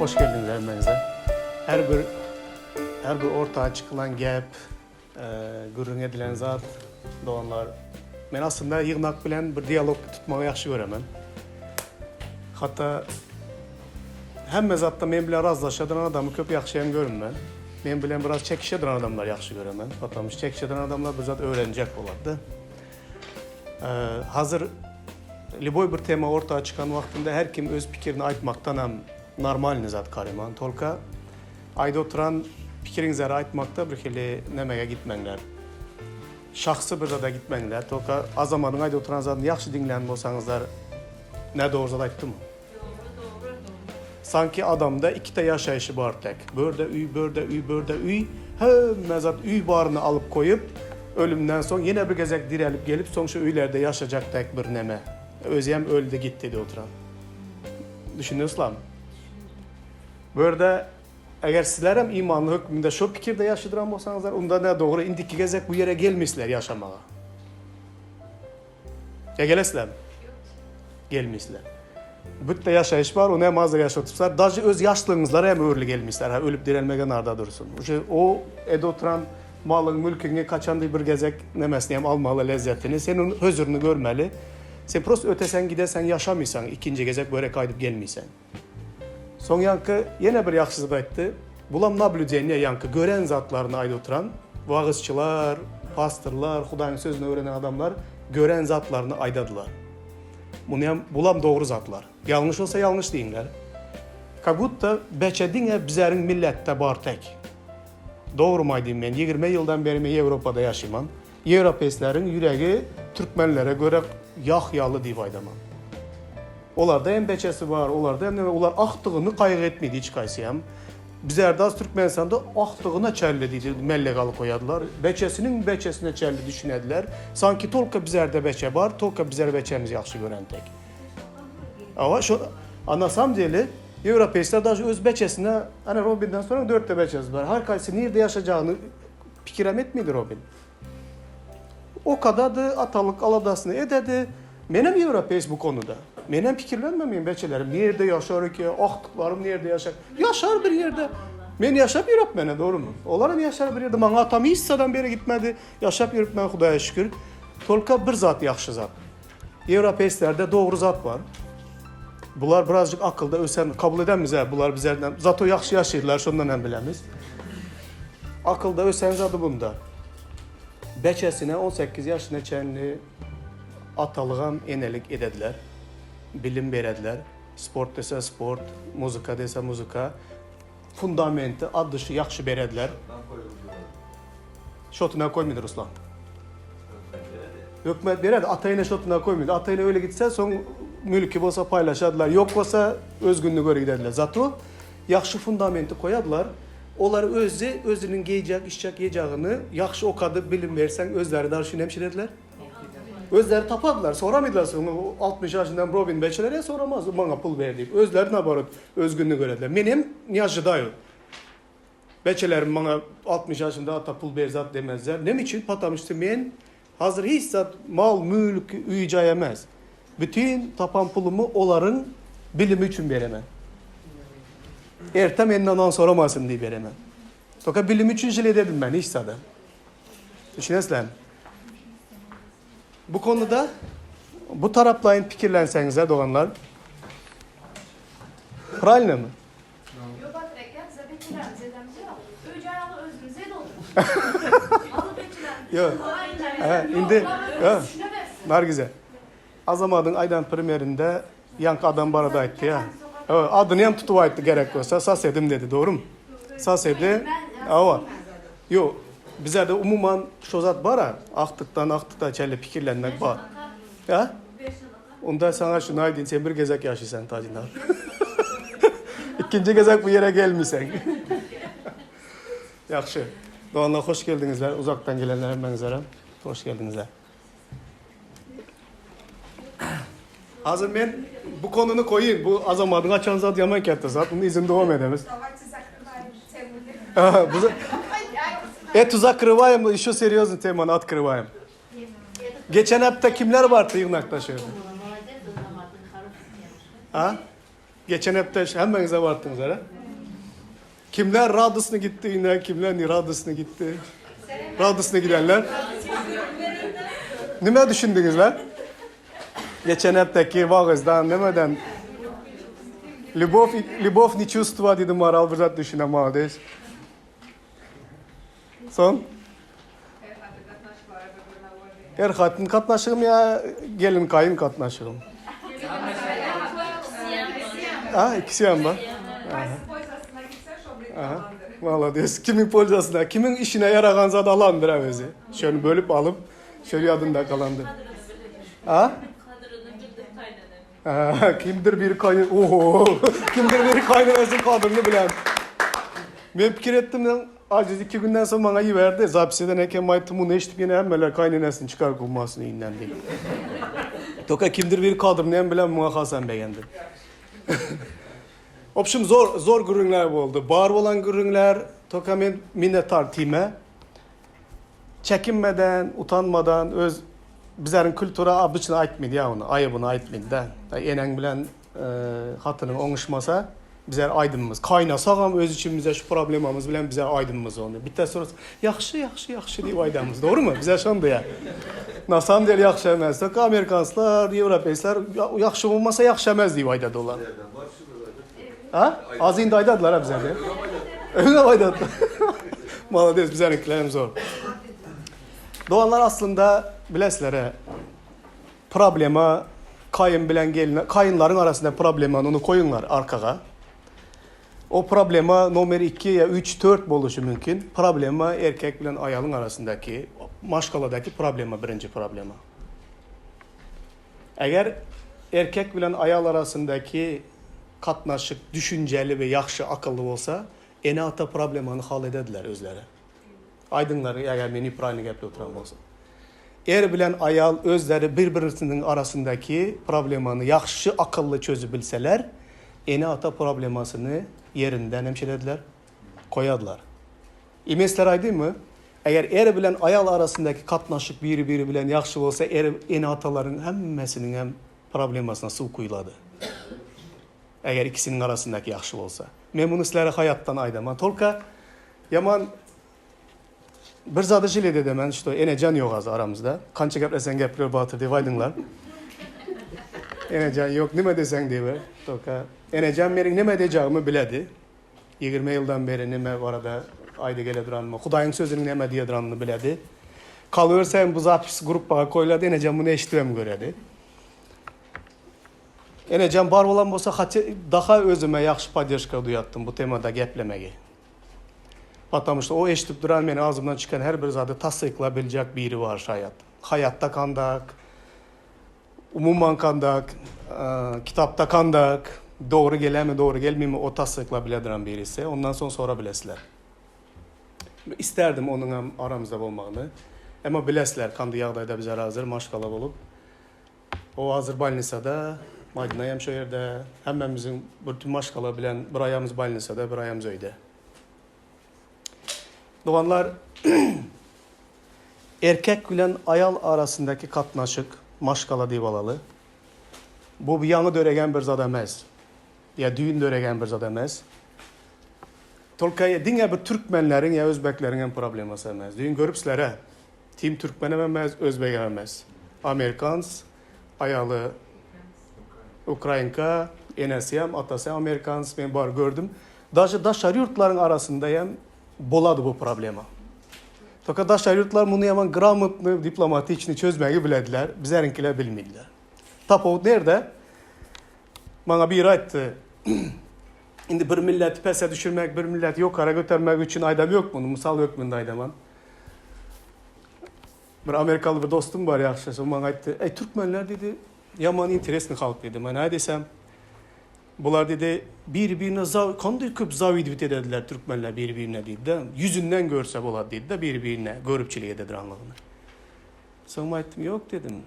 Hoş geldiňiz hemmäňize. Her bir her bir orta çykylan gep, gürrüň edilen zat doganlar. Men aslynda ýygnak bilen bir dialog tutmagy ýagşy göremen. Hatda hemme zatda men bilen razlaşadyran adamy köp ýagşy hem görünmen. Men bilen biraz çekişediran adamlary ýagşy göremen. Patamyş çekişediran adamlar bir zat öwrenjek bolardy. Hazır lýuboý bir tema orta çykan wagtynda her kim öz pikirini aýtmakdanam normalny zat garyman. Tolka aýda oturan pikiriňizleri aýtmakda bir hili nämege gitmeňler. Şahsy bir zada gitmeňler. Tolka Azamadyň aýda oturan zadyny ýagşy diňlän bolsaňyzlar nädogry zat aýtdymy? Dogry dogry. Sanki adamda ikite ýaşaýşy bar tek. Börde üý, börde üý, börde üý. Hemme zat üý baryny alyp goýup, ölümden soň ýene bir gezek direlip gelip soň şu öýlerde ýaşajak tek bir neme. Özem öldi gitdi diýip oturan. Düşündiňizlami? Bu ýerde eger sizlerem imanly hökmünde şo pikirde ýaşadyran bolsaňyzlar, onda nädogry indiki gezek bu ýere gelmeýsizler ýaşamaga. Ýa gelesizlermi? Gelmeýsizler. Bütde ýaşaýyş bar, ony hem hazir ýaşatypsizler. Daže öz ýaşlygyňyzlara hem öwrüli gelmeýsizler. Ha ölüp direlmege narda dursun. Uje o ede oturan malyň, mülküňi kaçandy bir gezek nemesini hem almaly lezzetini. Sen onuň hözirini görmeli. Sen prosto öteseň gideseň ýaşamyýsaň, ikinji gezek bu ýere gaýdyp gelmeýseň. Soň ýaňky ýene bir ýagşy zat aýtdy. Bulam nablýudeniýe ýaňky gören zatlaryny aýdyp oturan wagyzçylar, pastorlar, Hudaýyň sözüni öwrenen adamlar gören zatlaryny aýdadylar. Munyam bulam dogry zatlar. Ýalňyş bolsa ýalňyş diýiňler. Как budto beçe diňe bizeriň milletde bar tek. Dogrymy aýdayyn men 20 ýyldan beri men Ýewropada ýaşaýman. Ýewropeýsleriň ýüregi türkmenlere görä ýah ýaly diýip aýdaman. Olarda hem beçesi bar, olarda hem neme, olar akdygyny gaýgy etmeýdi hiç haýsy hem. Bizlerde az Türkmenistanda akdygyna çenli diýdi, mellek alyp goýadylar. Beçesiniň beçesine çenli düşünediler. Sanki tolka bizlerde beçe bar, tolka bizler beçemizi ýagşy gören tek. Awa şo, a na samom dele ýewropeýsler daže öz beçesine, ana Robinden soraň dörtte beçesi bar. Her haýsy nirde ýaşajagyny pikirem etmeýdi Robin. Okadady, atalyk aladasyny ededi. Menem ýewropeýs bu konuda. Menem pikirlenme meň beçelerim nirde ýaşar eke, agtyklarym nirde ýaşar. Ýaşar bir ýerde. Men ýaşap ýörüp mene, dogrymy? Olaram ýaşar bir ýerde. Maňa atam hiç zadam bere gitmedi. Ýaşap ýörüp men Hudaýa şükür. Tolka bir zat ýagşy zat. Ýewropeýslerde dogry zat bar. Bular birazjyk akylda ösen, kabul edemiz hä, bular bizlerden zato ýagşy ýaşaýarlar, şondan hem bilemiz. Akylda ösen zady bunda. Beçesine 18 ýaşyna çenli atalygam enelik edediler. Bilim berediler. Sport dese sport, muzyka dese muzyka. Fundamenti ad dyşy ýagşy berediler. Şotuna koýmady Ruslan. Hökümet beredi, ata-ene şotuna koýmady. Ata-ene öýle gitse, soň mülki bolsa paýlaşadylar, ýok bolsa öz gününe göre giderdiler. Zato ýagşy fundamenti koýadylar. Olar özi özüniň geýjek, içjek, ýejagini ýagşy okadyp bilim berseň özleri dagy şuny hem şirediler. Özleri tapardylar, soramydylar soň 60 ýaşyndan Robin beçeler soramaz, maňa pul ber diýip. Özleri naborot öz gününi görediler. Men hem ne ожидаю. Beçelerim maňa 60 ýaşymda ata pul ber zat demezler. Neme üçin? Потому что men hazir hiç zat mal, mülk, öý jaý emes. Bütün tapan pulumy olaryň bilimi üçin beremen. Erte menden nan soramasyn diýip beremen. Toka bilim üçin şeýle dedim men hiç zada. Düşünesizlermi? Bu konuda bu taraplaýyn pikirlenseňizler doganlar. Правильно mı? Ýok Batyr eke, bize beçelerimiz edemiz ýok. Öý jaý aly özümiz ede oturmyş. Aly beçelerimiz. Ýok. Indi Nargize. Azamadyň aýdan primerinde ýaňky adam barada aýtdy ýa. Adyny hem tutup aýtdy gerek bolsa, sosedim dedi, dogrymy? Sosedi. Hawa. Ýok, bizede umuman şo zat bar-a, agtykdan agtyka çenli pikirlenmek bar. Ýa? Onda saňa şuny aýdyn, sen bir gezek ýaşaýsaň Tajinar. Ikinji gezek bu ýere gelmeýseň. Ýagşy. Doganlar hoş geldiňizler. Uzakdan gelenler hemmäňizlerem hoş geldiňizler. Hazır men bu konuny koyayım. Bu Azamadyň açan zat ýaman ketdi zat. Bunu izin dowam edemiz. Давайте закрываем тему. Bu Эту закрываем, еще серьезную тему открываем. Geçen hafta kimler bardy ýygnakda şu ýerde? Молодец, Азамат, хорошая девушка. Ha? Geçen hafta hemmäňize bardyňyz, ha? Kimler radosny gitdi öýüne, kimler ne radosny gitdi? Radosny gidenler. Nime düşündiňizler? Geçen hepdeki wagyzdan nimeden? Любовь, любовь не чувство diýdi Maral bir zat düşünemady. Soň? Er hatyn gatnaşygymy ýa gelin gaýyn gatnaşygymy? Ha, ikisi hem bar. Aha. Malades. Kimin polzasına, kimin işine yaragan zat alandyr özi. Şöyle bölüp alıp, şöyle yadında kalandyr. Ha? Ha, kimdir biri kaynı... Oho! Kimdir biri kaynanasının kadrını bilen. Men pikir ettim, Aziz 2 günden soň maňa iberdi. Zapis eden eken, aýtdym, muny eşidip ýene hemmeler kaýnenesini çykar gummasyny öýünden diýip. Toka kimdir biri kadryny hem bilen muňa hasam begendim. Obşim zor zor gürrüňler boldy. Bar bolan gürrüňler, toka men minnetdar time. Çekinmeden, utanmadan öz bizleriň kultura obyçny aýtmady ýa ony, aýybyny aýtmady-da. Eneň bilen Hatynyň oňuşmasa bize aýdymymyz. Kaýnasagam öz içimizde şu problemamyz bilen bize aýdymymyz ony. Bitte sorasa ýagşy ýagşy ýagşy diýip aýdamyz. Dogrymy? Bize şonda ýa. Na samom dele ýagşy emes. Tok amerikanslar, ýewropeýsler ýagşy bolmasa ýagşy emes diýip aýdady olar. Ha? Az indi aýdadylar ha bize de. Öňem aýdadylar. Malades bizenikiler hem zor. Doganlar aslynda bilesizler Problema kaýyn bilen gelin kaýynlaryň arasynda problemany ony koýuňlar arkaga. O problema nomer 2 ýa 3 4 boluşy mümkin. Problema erkek bilen aýalyň arasyndaky maşgaladaky problema birinji problema. Eger erkek bilen aýal arasyndaky katnaşyk düşünjeli we ýagşy akylly bolsa, ene-ata problemany hal edediler özleri. Aýdyňlar eger men nepravilno gepläp oturan bolsam. Er bilen aýal özleri bir-birisiniň arasyndaky problemany ýagşy akylly çözüp bilseler, ene-ata problemasyny ýerinden hem şeýlediler, goýadylar. Emesler aýdynmy? Eger er bilen aýal arasyndaky gatnaşyk biri-biri bilen ýagşy bolsa, er ene-atalaryň hemmesiniň hem problemasyna suw guýlady. Eger ikisiniň arasyndaky ýagşy bolsa. Men muny sizlere haýatdan aýdaman. Tolka ýaman Bir zady želed edemen, şto Enejan ýok az aramyzda. Kança gepleseň gepler Batyr diýip aýdyňlar. Enejan ýok, nime deseň diýiber. Toka Enejan meniň nime diýjagimi biledi. 20 ýyldan beri nime barada aýdy gele duranymy, Hudaýyň sözüniň näme diýe duranyny biledi. Kalyberse bu zapis gruppaga koýulady, Enejan muny eşidibem göredi. Enejan bar bolan bolsa, daha özüme ýagşy podderžka duýatdym bu temada geplemegi. Потому что o eşidip duran meniň agzymdan çykan her bir zady tassyklap biljek biri bar şaýat. Haýatda kandak, umuman kandak, kitapda kandak, dogry gelemi, dogry gelmimi o tassyklap bile duran birisi. Ondan soň sora bilesizler. Isterdim onuň hem aramyzda bolmagyny. Emma bilesizler kandy ýagdaýda bizler hazir maşgala bolup. O hazir bolnisada, Madina hem şo ýerde. Hemmämiziň bir maşgala bilen bir aýamyz bolnisada, bir aýamyz öýde. Doganlar, erkek bilen aýal arasyndaky gatnaşyk, maşgala diýip alaly. Bu ýaňy döregen bir zat emes. Ýa düýn döregen bir zat emes. Tolka diňe bir türkmenleriň ýa özbekleriň hem problemasy emes. Düýn görüpsizler-ä. Tim türkmenem emes, özbegem emes. Amerikans, aýaly ukrainka, enesi hem, atasy hem amerikans, men bar gördüm. Daže daşary ýurtlaryň arasynda hem bolady bu problema. Toka daşary ýurtlar muny ýaman gramotny, diplomatiçny çözmegi bilediler, bizleriňkiler bilmediler. Tapawut nerde? Maňa biri aýtdy. Indi bir milleti pese düşürmek, bir milleti ýokara götermek üçin aýdam ýok muny, mysal hökmünde aýdaman. Bir amerikaly bir dostum bar ýagşy, şol maňa aýtdy, Eý, türkmenler diýdi, ýaman interesny halk diýdi. Men näme diýsem, bular diýdi, biri-birine zaw, kanday köp zawidwit edediler türkmenler biri-birine diýdi-de, ýüzünden görse bolady diýdi-de, biri-birine göripçilik edediranlygyny. Soň men aýtdym, ýok diýdim.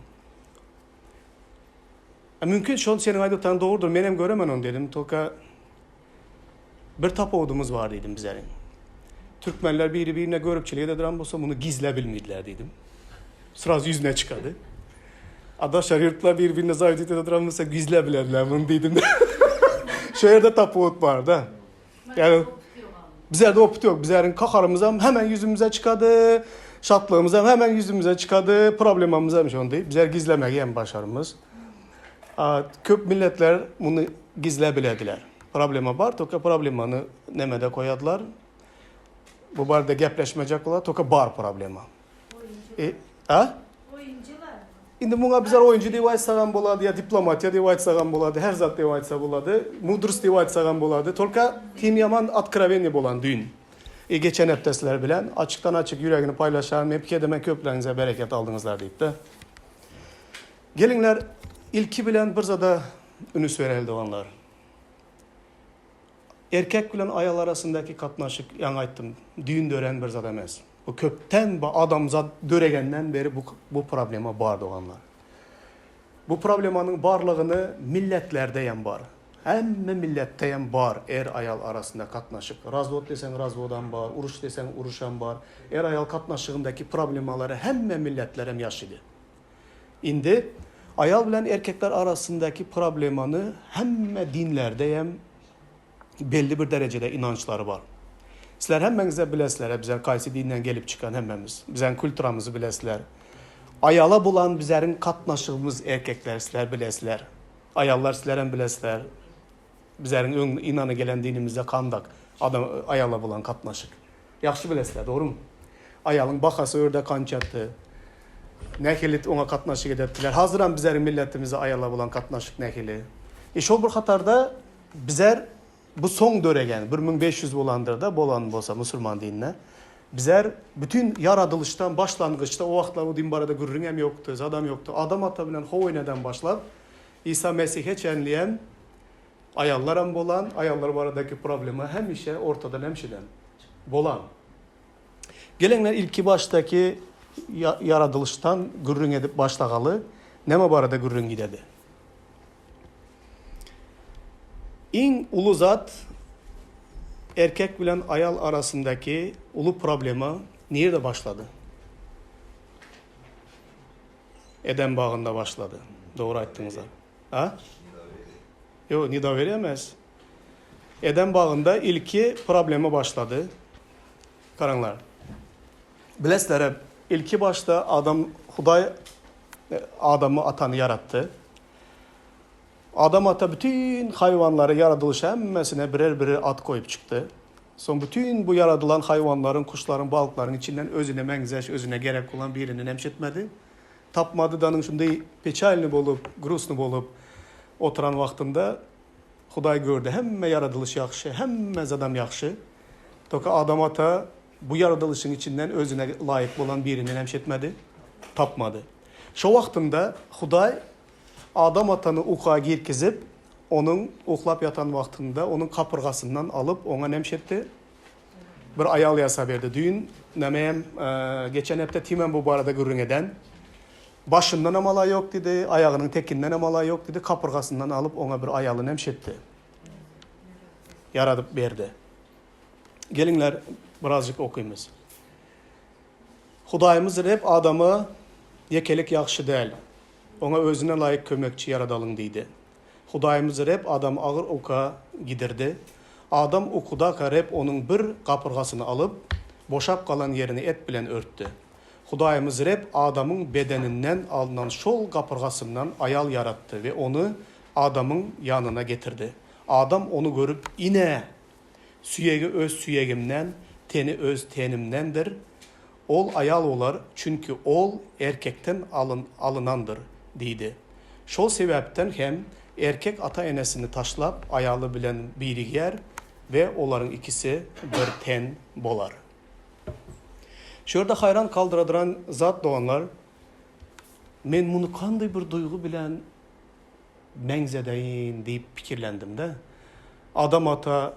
A mümkin şol seniň aýdyp oturan dogrudyr, menem göremen ony diýdim. Tolka bir tapawudymyz bar diýdim bizleriň. Türkmenler biri-birine göripçilik ede duran bolsa muny gizle bilmediler diýdim. Sraz ýüzüne çykady. A daşary ýurtlar biri-birine zawidit ede duran bolsa gizle bilerler muny diýdim. Şu ýerde tapawut bar da. Ýagny. Bizlerde opyt ýok. Bizleriň kaharymyzam hemen ýüzümize çykady, şatlygymyzam hemen ýüzümize çykady, problemamyzam şondy. Bizler gizlemegi hem başarmyz. Köp milletler muny gizläbilediler. Problema bar, toka problemany nemede koýadylar. Bu barada gepleşmejek bolar, toka bar problema. E, a? Oýunjylar. Indi muňa bizler oýunjy diýip aýtsagam bolady, ýa diplomatiýa diýip aýtsagam bolady, her zat diýip aýtsa bolady, mudrost diýip aýtsagam bolady. Tolka tim ýaman otkrowennyý bolan düýn. E geçen hepde sizler bilen açykdan açyk ýüregini paýlaşan, men pikir edemen köpleriňize bereket aldyňyzlar diýipdi. Geliňler ilki bilen bir zada ünüs bereli doganlar. Erkek bilen aýal arasyndaky gatnaşyk, ýaňy aýtdym, düýn dörän bir zat emes. Bu köpden, bu adamzat döregenden beri bu bu problema bar doganlar. Bu problemanyň barlygyny milletlerde hem bar. Hemme milletde hem bar er-aýal arasynda gatnaşyk. Razwod diýseň razwodam bar, uruş diýseň uruşam bar. Er-aýal gatnaşygyndaky problemalary hemme milletler hem ýaşydy. Indi aýal bilen erkekler arasyndaky problemany hemme dinlerde hem belli bir derejede inançlary bar. Sizler hemmeňizde bilesizler, bizler kaýsy dinden gelip çykan hemmemiz. Biziň kulturamyzy bilesizler. Aýala bolan bizleriň gatnaşygymyz erkekler sizler bilesizler. Aýallar sizler hem bilesizler. Bizleriň öň inany gelen dinimizde kandak adam aýala bolan gatnaşyk. Ýagşy bilesizler, dogrymy? Aýalyň bahasy örde kançatdy. Nähili oňa gatnaşyk edepdiler. Hazyram bizleriň milletimizde aýala bolan gatnaşyk nähili? E şol bir hatarda bizler bu soň döregen, 1500 bolandyr-da, bolan bolsa musulman dinine. Bizler bütin ýaradylyşdan, başlangyçda, o wagtlar o din barada gürrüň hem ýokdy, zadam ýokdy. Adam ata bilen How eneden başlap, Isa Mesihe çenliem Aýallaram bolan, aýallar baradaky problema hemişe ortadan hemşeden bolan. Geliňler ilki başdaky ýaradylyşdan gürrüň edip başlagaly, näme barada gürrüň gidedi? Iň uly zat erkek bilen aýal arasyndaky uly problema nirde başlady? Edem bagynda başlady. Dogry aýtdyňyzlar. A? Ýok, nedoweriýe emes. Edem bagynda ilki problema başlady. Garaňlar. Bilesizler, ilki başda adam Hudaý adamy atany ýaratdy. Adam ata bütin haýwanlary ýaradylyş hemmesine birer-birer at goýup çykdy. Soň bütin bu ýaradylan haýwanlaryň, guşlaryň, balyklaryň içinden özüne meňzeş, özüne gerek bolan birini nemşetmedi. Tapmady danyň şunday peçalny bolup, grusny bolup oturan wagtynda Hudaý gördi, hemme ýaradylyş ýagşy, hemme zadam ýagşy. Toka Adam ata bu ýaradylyşyň içinden özüne laýyk bolan birini nemşetmedi, tapmady. Şo wagtynda Hudaý Adam atany uka girkizip, onuň uklap ýatan wagtynda onuň kapyrgasyndan alyp oňa nemşetdi, Bir aýal ýasa berdi. Düýn nämeýem, geçen hepde Timem bu barada gürrüň eden. Başyndanam ala ýok diýdi, aýagynyň tekindenem ala ýok diýdi, kapyrgasyndan alyp oňa bir aýaly nemşetdi. Ýaradyp berdi. Geliňler, birazjyk okymyz. Hudaýymyz Reb adama ýekelik ýagşy däl. Oňa özüne laýyk kömekçi ýaradalyň diýdi. Hudaýymyz Reb adamy agyr uka gidirdi. Adam ukudaka Reb onuň bir gapyrgasyny alyp, boşap galan ýerini et bilen örtdi. Hudaýymyz Reb adamyň bedeninden alnan şol gapyrgasyndan aýal ýaratdy we ony adamyň ýanyna getirdi. Adam ony görüp, Ine! Süýegi öz süýegimden, teni öz tenimdendir. Ol aýal bolar, çünki ol erkekden alynandyr diýdi. Şol sebäpden hem erkek ata-enesini taşlap, aýaly bilen birigýär we olaryň ikisi bir ten bolar. Şu ýerde haýran galdyradyran zat doganlar, men muny kanday bir duýgy bilen meňzedeýin diýip pikirlendim-de. Adam ata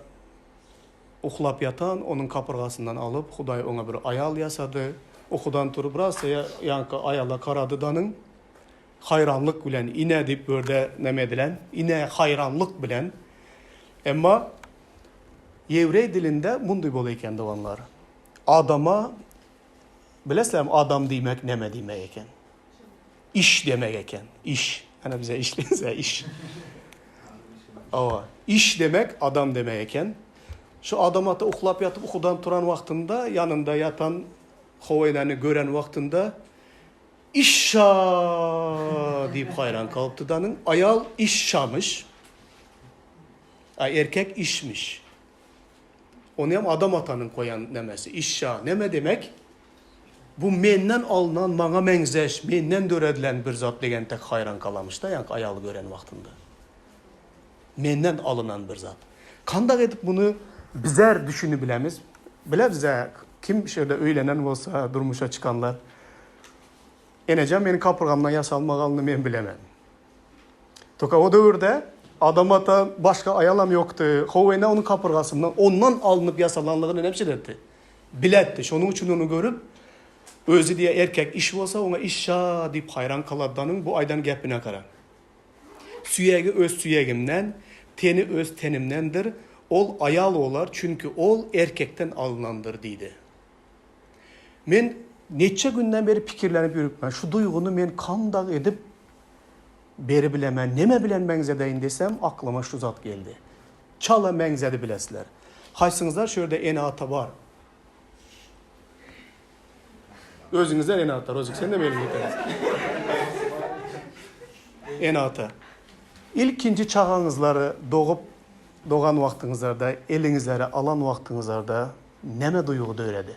Uklap ýatan onuň kapyrgasyndan alyp, Hudaý oňa bir aýal ýasady. Ukudan turup, rasta ýaňky aýala garady danyň haýranlyk bilen, ine diýip bu ýerde neme edilen, ine haýranlyk bilen. Emma ýewreý dilinde mundy bola eken doganlar. Adama, bilesizlermi adam diýmek neme diýmek eken? Iş demek eken. Iş. Ana bize işlense iş. Awa. Iş demek adam demek eken. Şu Adam ata uklap ýatyp ukudan turan wagtynda ýanynda ýatan How enäni gören wagtynda Işşa! diýip haýran galypdy danyň. Aýal Işşamyş. A erkek Işmiş. Ony hem Adam atanyň koýan nemesi. Işşa neme demek? Bu menden alnan, maňa meňzeş, menden döredilen bir zat degen tek haýran galamyş-da, ýaňky aýaly gören wagtynda. Menden alynan bir zat. Kandak edip muny bizler düşünibilemiz? Bilebizä, kim şu ýerde öýlenen bolsa, durmuşa çykanlar. Enejan meniň kapyrgamdan ýasalmagalyny men bilemen. Toka o döwürde Adam ata başga aýalam ýokdy. How ene onuň kapyrgasyndan, ondan alnyp ýasalanlygyny näme ederdi? Biletdi. Şonuň üçin ony görüp, özi diýýär, erkek iş bolsa, oňa iş-şa diýip haýran galadanyň bu aýdan gepine gara. Süýegi öz süýegimden, teni öz tenimdendir, ol aýal bolar, çünki ol erkekden alynandyr diýdi. Men neçe günden beri pikirlenip ýörüpmen, şu duýgyny men kandak edip beribilemen, neme bilen meňzedeýin desem, aklyma şu zat geldi. Çala meňzedi bilesizler. Haýsyňyzlar şu ýerde ene-ata bar? Özüňizler ene-ata, Rozik sen-de meniň ýetersiň. Ene-ata. Ilkinji çagaňyzlary dogup, dogan wagtyňyzlarda, eliňizlere alan wagtyňyzlarda näme duýgy döredi?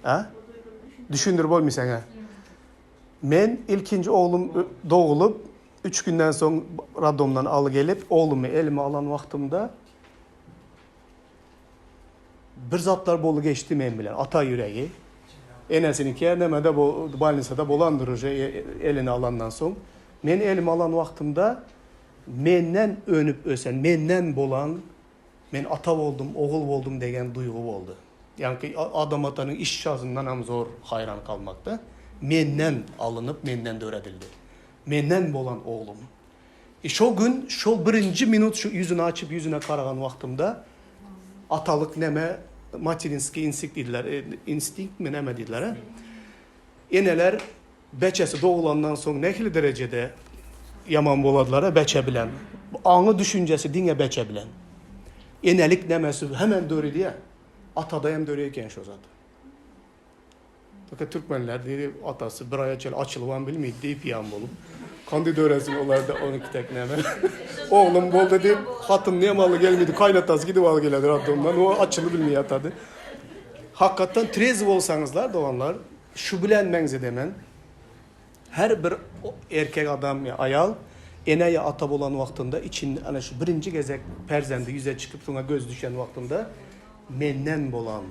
A? Düşündirip bolmy saňa? Men ilkinji oglum dogulup, üç günden soň roddomdan aly gelip, oglumy elime alan wagtymda bir zatlar boldy geçdi men bilen. Ata ýüregi. Enesiniňki nämede bu bolnisada bolandyr uje eline alandan soň. Men elime alan wagtymda menden önüp ösen, menden bolan Men ata boldum, ogul boldum degen duýgy boldy. Ýaňky Adam atanyň iş şazyndanam zor haýran galmakda. Menden alynyp, menden döredildi. Menden bolan oglum. E şo gün, şol birinji minut şu ýüzüni açyp ýüzüne garagan wagtymda atalyk neme, materinskiý instinkt diýdiler, instinktmi näme diýdiler, a? Eneler Beçesi dogulandan soň nähili derejede ýaman boladylar-a beçe bilen. Aňy düşünjesi diňe beçe bilen. Enelik nemesi hemen döredýär. Atada hem döreýär eken şo zat. Taka türkmenler diýdi atasy bir aýa çenli açylybam bilmeýdi diýip ýan bolup. Kandy döresin olarda onunki tek neme. Oglum boldy diýip hatyn nem aly gelmedi kaýnatasy gidip aly geledi raddomdan o açyly bilmeýär atady. Hakykatdan trezw bolsaňyzlar doganlar Şu bilen meňzedemen. Her bir erkek adam ýa aýal ene ýa ata bolan wagtynda içinde ana şu birinji gezek perzendi ýüze çykyp şoňa göz düşen wagtynda menden bolan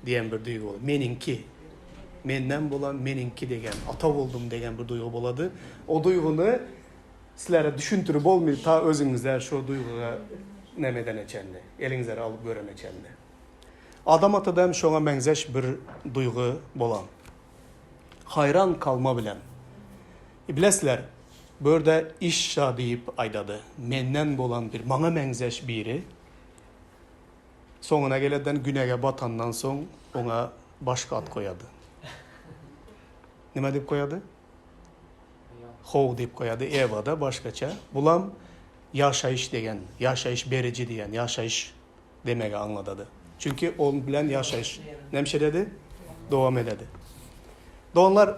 diýen bir duýgy bolar. Meniňki. Menden bolan meniňki degen, ata boldum degen bir duýgy bolady. O duýgyny sizlere düşündirip bolmaýar ta özüňizler şo duýgyga neme edene çenli, eliňizlere alyp görene çenli. Adam atada hem şoňa meňzeş bir duýgy bolan. Haýran kalma bilen. Bilesizler, bu ýerde Işşa diýip aýdady. Menden bolan bir, maňa meňzeş biri. Soňuna geleden günäge batandan soň oňa başga at goýady. Nime diýip goýady? How diýip goýady, Ewa-da başgaça. Bulam ýaşaýyş degen, ýaşaýyş beriji diýen, ýaşaýyş demegi aňladady. Çünki ol bilen ýaşaýyş näme ededi? Dowam ededi. Doganlar,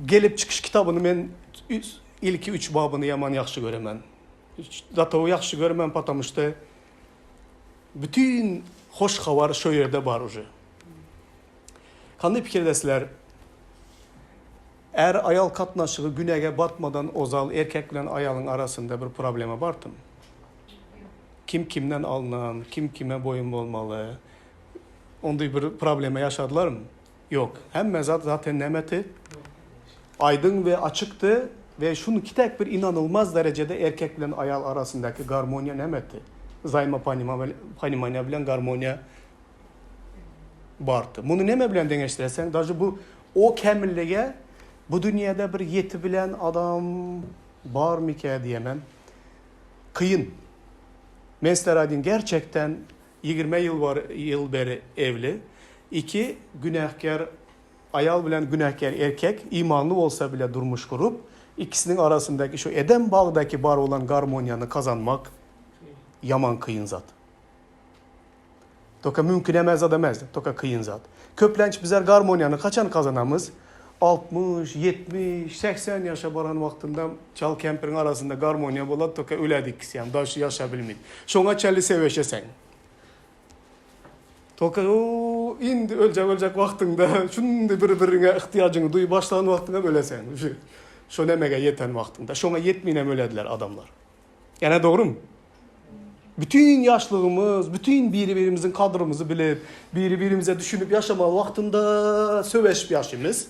Gelip çykyş kitabyny men ilki üç babyny ýaman ýagşy göremen. Zatowy ýagşy göremen, patamuşda bütin hoş habar şo ýerde bar uje. Kandy pikir edesizler? Är-aýal gatnaşygy günäge batmadan ozal erkek bilen aýalyň arasynda bir problema bartym? Kim kimden alnan, kim kime boýun bolmaly? Onday bir problema ýaşadylarmy? Ýok. Hemme zat zaten nämeti? Aýdyň we açykdy we şuny kitäk bir inanylmaz derejede erkek bilen aýal arasyndaky garmoniýa nämeti? Wzaýmoponimaniýa bilen garmoniýa bardy. Muny näme bilen deňeşdireseň, daže bu o kämillige bu dünýäde bir ýetibilen adam barmykä diýemem. Kyn. Men sizlere aýdayyn, gerçekten 20 ýyl bar, ýyl beri evli. Iki günähkär aýal bilen günähkär erkek imanly bolsa bile durmuş gurup, Ikisiniň arasyndaky şu Edem bagdaky bar bolan garmoniýany gazanmak ýaman kyn zat. Toka mümkin emes zat emes, toka kyn zat. Köplenç bizler garmoniýany haçan gazanamyz? 60, 70, 80 ýaşa baran wagtynda çal kempiriň arasynda garmoniýa bolady, toka öledi ikisi hem, daşy ýaşa bilmeýdi. Şoňa çenli söweşeseň. Toka o indi öljek öljek wagtyňda şundy bir-biriňe ihtiýajyňy duýup başlan wagtyňda öleseň. Şo nemege ýeten wagtyňda. Şoňa ýetmeýinem ölediler adamlar. Ýene dogrymy? Bütün ýaşlygymyz, bütün biri-birimiziň kadrymyzy bilip, biri-birimize düşünip ýaşamaly wagtynda söweşip ýaşymyz.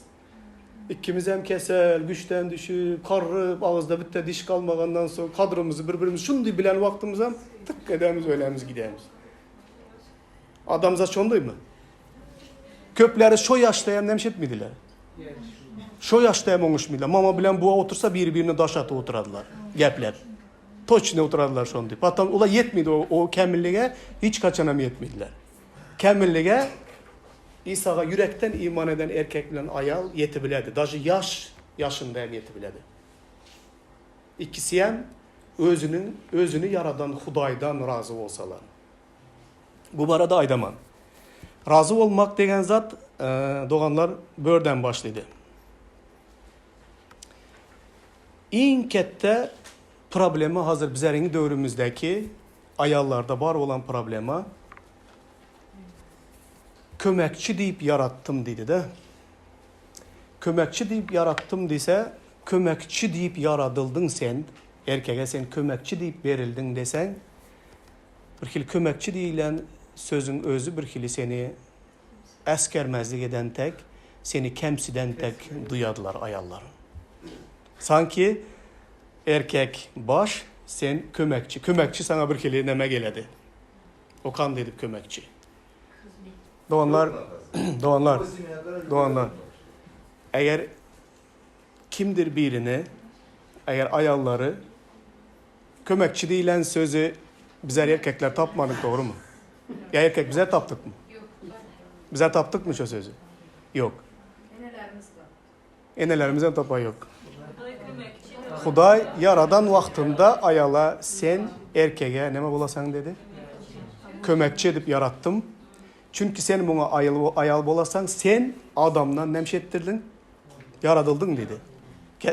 Ikimizem kesel, güçden düşüp, karryp, agyzda bitte diş galmagandan soň kadrymyzy bir-birimiz şundy bilen wagtymyzam tyk edemiz, ölemiz, gidemiz. Adamzat şondaýmy? Köpleri şo ýaşda hem näme etmediler? Şo ýaşda hem oňuşmadylar. Mama bilen buwa otursa biri-birine daş atyp oturadylar. Gepläp. Toçny oturadylar şondy. Patam ula ýetmedi o, o kämillige hiç haçanam ýetmediler. Kämillige Isaga ýürekden iman eden erkek bilen aýal ýetibiledi. Daže ýaş ýaşynda hem ýetibiledi. Ikisi hem özüniň özüni ýaradan Hudaýdan razy bolsalar. Bu barada aýdaman. Razy bolmak degen zat, doganlar, börden başlydy. Iň ketde problema hazir bizeriň döwrümizdäki aýallarda bar bolan problema kömekçi diýip ýaratdym diýdi-de. Kömekçi diýip ýaratdym diýse, kömekçi diýip ýaradyldyň sen, erkege sen kömekçi diýip berildiň deseň, Birhili kömekçi diýlen sözüň özi birhili seni äsgermezlik eden tek, seni kemsiden tek duýadylar aýallar. Sanki erkek baş, sen kömekçi. Kömekçi saňa birhili neme geledi. Okan diýdip kömekçi. Doganlar, doganlar, doganlar. Eger kimdir birini, eger aýallary Kömekçi diýlen sözi bizler erkekler tapmadyk dogrymy? Ýa erkek bizler tapdykmy? Ýok. Bizler tapdykmy şo sözi? Ýok. Enelerimiz tapdy. Enelerimizem tapan ýok. Hudaý kömekçi. Hudaý ýaradan wagtynda aýala sen erkege näme bolasaň dedi? Kömekçi edip ýaratdym. Çünki sen muňa aýal bolasaň, sen adamdan näme etdirdiň? Ýaradyldyň diýdi.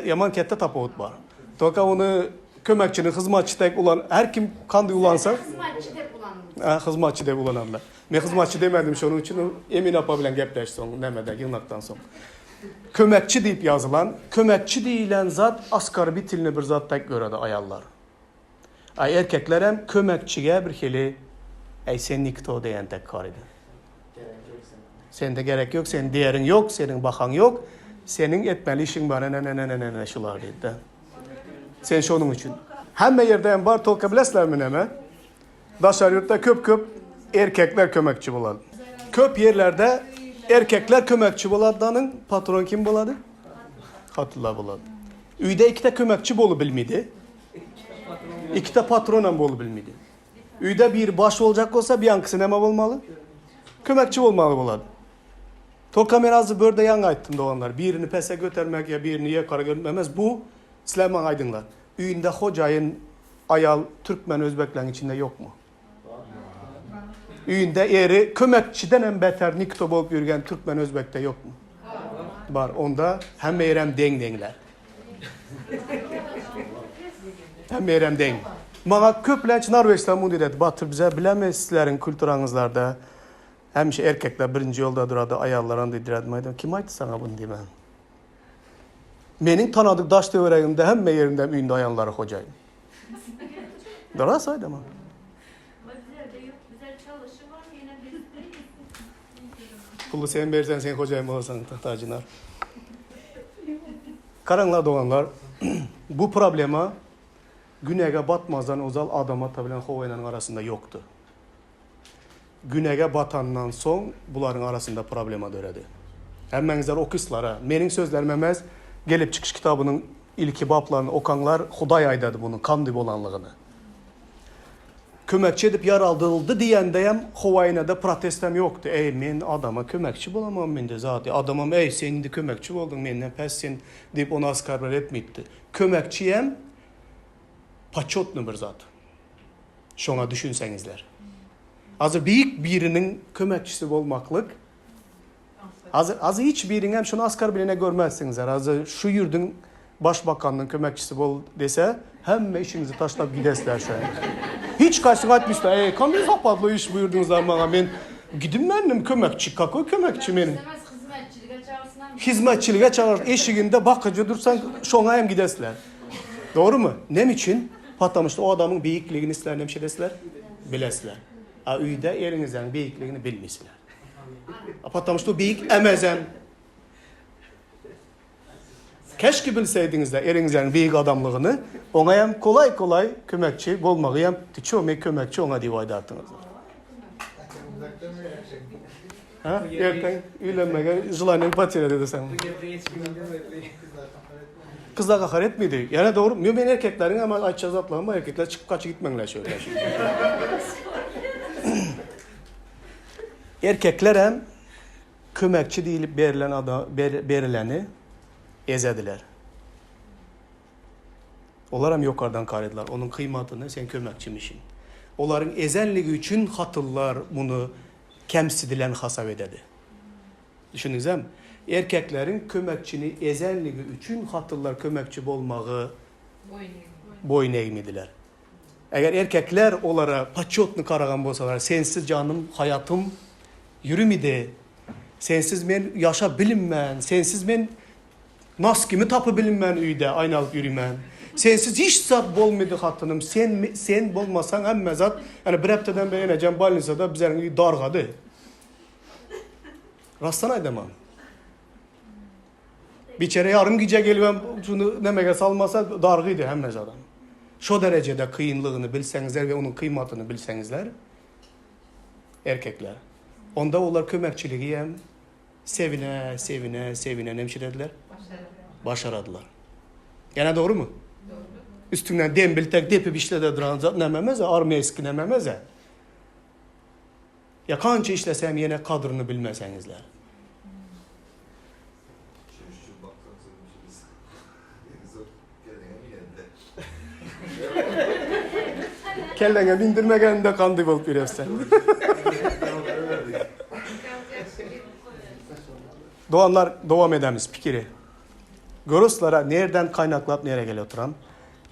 Ýaman ketde tapawut bar. Toka ony kömekçini hyzmatçy dek ulan, her kim kandy ulansa. Hyzmatçy dek ulanyldy. Hyzmatçy dek ulanarlar. Men hyzmatçy demedim şonuň üçin Emin apa bilen gepleş soň nämede ýygnakdan soň. Kömekçi diýip ýazylan, kömekçi diýilen zat oskorbitilny bir zat dek göredi aýallar. A erkeklerem kömekçige bir hili Äý sen nikto diýen tek garady. Sende gerek ýok, seniň değeriň ýok, seniň bahaň ýok, seniň etmeli işiň bar ne-ne-ne-ne-ne şular diýdi-de. Sen şonuň üçin. Hemme ýerde hem bar, tolka bilesizlermi näme? Daşary ýurtda köp-köp erkekler kömekçi bolady. Köp ýerlerde erkekler kömekçi bolady danyň, patron kim bolady? Hatynlar bolady. Öýde ikide kömekçi bolup bilmedi. Ikide patron hem bolup bilmedi. Öýde biri baş boljak bolsa, bir ýankysy näme bolmaly? Kömekçi bolmaly bolady. Tolka men azdy börde ýaňy aýtdym doganlar. Birini pese götermek ýa birini ýokary götermek emes. Bu sizler maňa aýdyňlar. Öýünde hojaýyn aýal türkmen özbekleriň içinde ýokmy? Öýünde eri kömekçiden hem beter nikto bolup ýürgen türkmen özbekde ýokmy? Bar. Onda hemme ýerem deň deňler. Hemme ýerem deň. Maňa köplenç norweçler muny diýdi. Batyr bize bilemi sizleriň kulturaňyzlarda hemişe erkekler birinji ýolda durady, aýallaram diýdirýärdi. Men aýdym, kim aýtdy saňa buny diýmän. Meniň tanadyk daş töweregimde hemme ýerinde öýünde aýallary hojaýyn. Ras aýdaman. Puly sen berseň sen hojaýyn bolarsaň Tagtajynar. Garaňlar doganlar, bu problema günäge batmazdan ozal Adam ata bilen How enäniň arasynda ýokdy. Günäge batandan soň bularyň arasynda problema döredi. Hemmäňizler okyslara, meniň sözlerim emes, Gelip çykyş kitabynyň ilki baplaryny okaňlar, Hudaý aýdady bunuň kandy bolanlygyny. Kömekçi edip ýaraldyldy diýendeýem Howaýnada protestem ýokdy. Eý, men adama kömekçi bolamam indi zat. Adamam eý, sen indi kömekçi bolduň, menden pes sen diýip ony oskarbler etmeýipdi. Kömekçiýem poçetny bir zat. Şoňa düşünseňizler. Hazir beýik biriniň kömekçisi bolmaklyk Hazir hazir hiç biriňem şuny oskarblenýe görmezsiňizler. Hazir şu ýurduň başbakanynyň kömekçisi bol dese, hemme işiňizi taşlap gidesizler şo. Hiç kaýsyňy aýtmyşlar, eý, kanday zapadly iş buýurdyňyzlar maňa, men gidinmendim kömekçi, kakoý kömekçi men. Istemez hyzmatçylyga çagyrsynam. Hyzmatçylyga çagyr, eşiginde bakyjy dursaň, şoňa hem gidesizler. Dogrymy? Näme üçin? Потому что o adamyň beýikligini sizler näme edesizler? Bilesizler. A öýde eriňizleň beýikligini bilmeýsizler. A потому что beýik emezem. Keşki bilseýdiňizler eriňizleň beýik adamlygyny, oňa hem kolaý-kolaý kömekçi bolmagy hem ty ço men kömekçi oňa diýip aýdardyňyz. Ha? Erteň üýlenmege želaniýaň poterýa diýseň. Gyzlar gahar etmedi. Ýene dogry, men men erkekleriň hem aýtjak zatlarym bar, erkekler çykyp gaçyp gitmeňler şöyle. Erkekler hem kömekçi diýlip berlen ada berileni ezediler. Olar hem ýokardan garadylar. Onuň kyýmatyny sen kömekçimişiň. Olaryň ezenligi üçin hatynlar muny kemsidilen hasap ededi. Düşündiňizmi? Erkekleriň kömekçini ezenligi üçin hatynlar kömekçi bolmagy boýun egmediler. Eger erkekler olara poçetny garagan bolsalar, sensiz janym, haýatym ýürümidi, sensiz men ýaşap bilinmän, sensiz men noskimi tapy bilinmän öýde aýnalyp ýürimän, sensiz hiç zat bolmydy hatynym, sen sen bolmasaň hemme zat, ýani bir hepdeden beri enejem bolnisada bizleriň öý dargady. Rastdan aýdaman. Biçere ýarym gije gelibem şuny nemege salmasa dargydy hemme zadam. Şo derejede kynlygyny bilseňizler we onuň kymmatyny bilseňizler erkekler. Onda olar kömekçiligi hem sevine, sevine, sevine nemşirediler? Başaradylar. Ýene dogrymy? Üstüňden dembil tek depip işlede duran zat nememez, armeýski nememez. Ýa kança işlesem ýene kadryny bilmeseňizler. Kelleňe mindirmegeninde kandy bolup ýürersen. Doganlar dowam edemiz pikiri. Görüslara nerden kaýnaklap nere gelip oturan.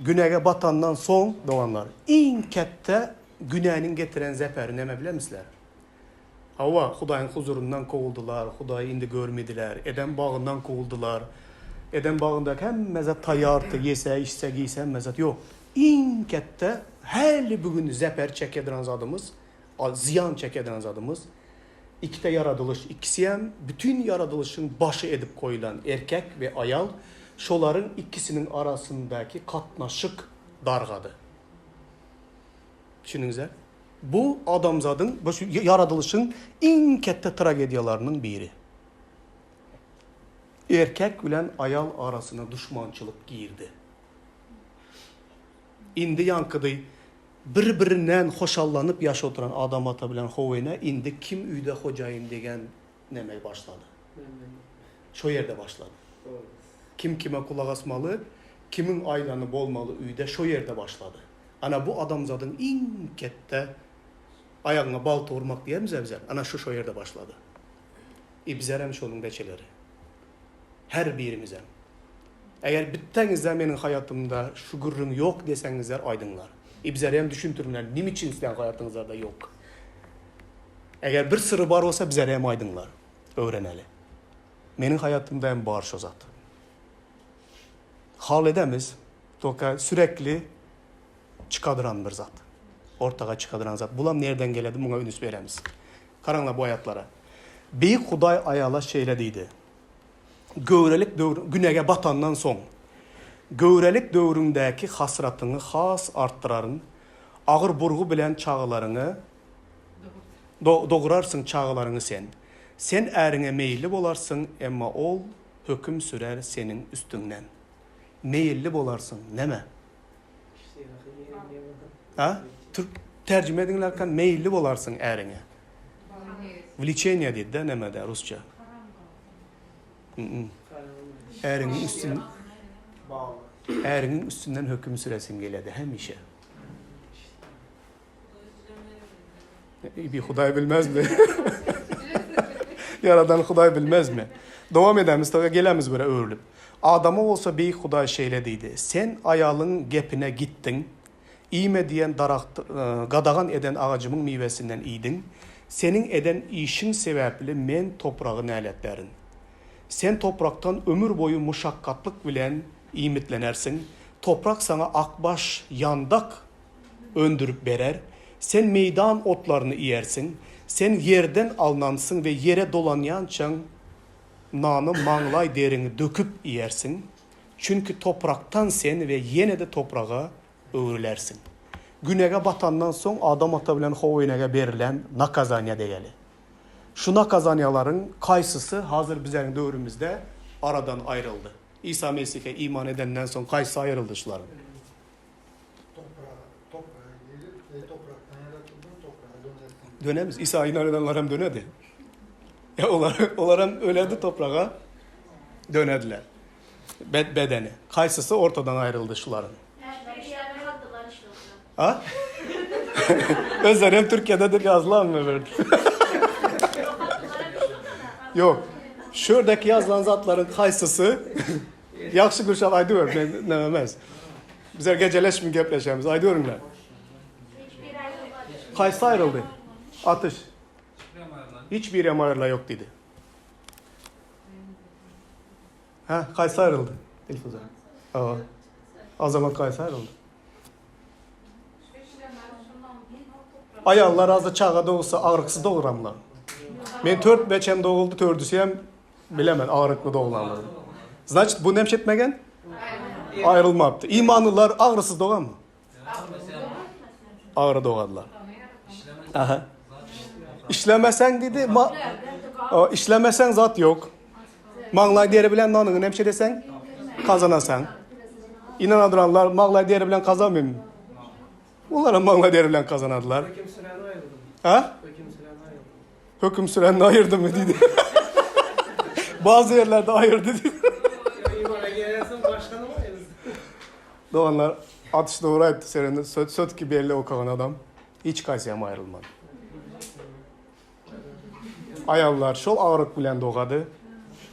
Günäge batandan soň doganlar iň ketde Günäniň getiren zeperi näme bilemisler? Hawa, Hudaýyň huzuryndan kowuldylar, Hudaýy indi görmediler, Edem bagyndan kowuldylar. Edem bagyndaky hemme zat taýýardy, ýese, içse, geýse hemme zat ýok. Iň ketde häli bu gün zeper çekediren zadymyz, zyýan çekediren zadymyz, ikide ýaradylyş, ikisem bütin ýaradylyşyň başy edip goýlan erkek we aýal, şolaryň ikisiniň arasyndaky katnaşyk dargady. Düşündiňizä? Bu adamzadyň, bu şu ýaradylyşyň iň ketde tragediýalarynyň biri. Erkek bilen aýal arasyna duşmançylyk girdi. Indi ýaňkydy bir-birinden hoşallanyp ýaşap oturan Adam ata bilen How ene indi kim öýde hojaýyn degen neme başlady. Şo ýerde başlady. Kim kime gulak asmaly, kimiň aýdany bolmaly öýde şo ýerde başlady. Ana bu adamzadyň iň ketde aýagyňa balta urmak diýermiz-ä bizler, ana şu şo ýerde başlady. I bizerem şonuň beçeleri. Her birimizem. Eger bitdeňizde meniň haýatymda şu gürrüň ýok deseňizler aýdyňlar. I bizerem düşündiriňler nime üçin sizleň haýatyňyzlarda ýok. Eger bir syry bar bolsa bizerem aýdyňlar. Öwreneli. Meniň haýatymda hem bar şo zat. Hal edemiz, toka sürekli çykadyran bir zat. Ortaga çykadyran zat. Bulam nerden geledi muňa ünüs beremiz. Garaňlar bu aýatlara. Beýik Hudaý aýala şeýle diýdi. Göwrelik döwr günäge batandan soň, göwrelik döwrüňdäki hasratyňy has artdyraryn, agyr burgy bilen çagalaryňy dogurarsyň çagalaryňy sen. Sen äriňe meýilli bolarsyň, emma ol höküm sürer seniň üstüňden. Meýilli bolarsyň, näme? Ha? Türk. Terjime ediňlerken meýilli bolarsyň äriňe. Wliçeniýe diýdi-de nämede rusça. Äriňiň üstün Äriňiň üstünden höküm süresiň geledi hemişe. Bir Hudaý bilmezmi? Ýaradan Hudaý bilmezmi? Dowam edemiz, toga gelemiz bire öwrülip. Adama bolsa Beýik Hudaý şeýle diýdi, Sen aýalyň gepine gitdiň, iýme diýen daragt, gadagan eden agajymyň miwesinden iýdiň. Seniň eden işiň sebäpli men topragy näletlärin. Sen toprakdan ömür boýy muşakgatlyk bilen iýmitlenersiň, toprak saňa akbaş, ýandak öndürip berer, sen meýdan otlaryny iýersiň, sen ýerden alnansyň we ýere dolanýançaň nany maňlaý deriňi döküp iýersiň, çünki toprakdan sen we ýene-de topraga öwrülersiň. Günäge batandan soň Adam ata bilen How enege berilen nakazaniýa degeli. Şu nakazaniýalaryň kaýsysy hazir bizäň döwrümizde aradan aýryldy? Isa Mesihe iman edenden soň kaýsysy aýryldy şularyň? Topraga, topraga gelip we toprakdan ýaratyldyň, topraga dönersiň. Dönemiz. Isa iman edenler hem dönedi. Ya olar, olar hem öledi topraga dönediler. Be bedeni. Kaýsysy ortadan aýryldy şularyň? Ha? Özleri hem Türkiýededir ýazylanmy bir? Ýok. Şuradaki ýazylan zatlaryň kaýsysy? Ýagşy Gülşat aýdyber, men näme emes. Bizler geceleşmi gepleşemiz, aýdyberiňler. Kaýsy aýryldy? Atyş. Hiç birem aýryla ýok diýdi. Ha, kaýsy aýryldy? Dilfuza. Hawa. Azamat kaýsy aýryldy? Aýallar azda çaga dogursa agyryksyz doguramlar. Men tört beçem doguldy, tördüsi hem Bilemen agyrykly doglandyr. Znaçit bu nemşe etmegen? Aýrylmapdy. Imanlylar agyrysyz doganmy? Agyry dogadylar. Aha. Işlemeseň diýdi, ma işlemeseň zat ýok. Maňlaý deri bilen nanyňy nemşe deseň, kazanasaň. Inanadyranlar maňlaý deri bilen kazanmymy? Olar hem maňlaý deri bilen kazanadylar. Höküm süreni aýyrdy. Ha? Höküm süreni aýyrdy. Höküm sürenini aýyrdymy diýdi. Bazı yerlerde aýyrdy diýdi. Imana gelensoň başgany aýyrdy. Doganlar atyş dogry aýtdy serende söt söt ki belli okagan adam hiç kaýsy hem aýrylmady. Aýallar şol agyryk bilen dogady.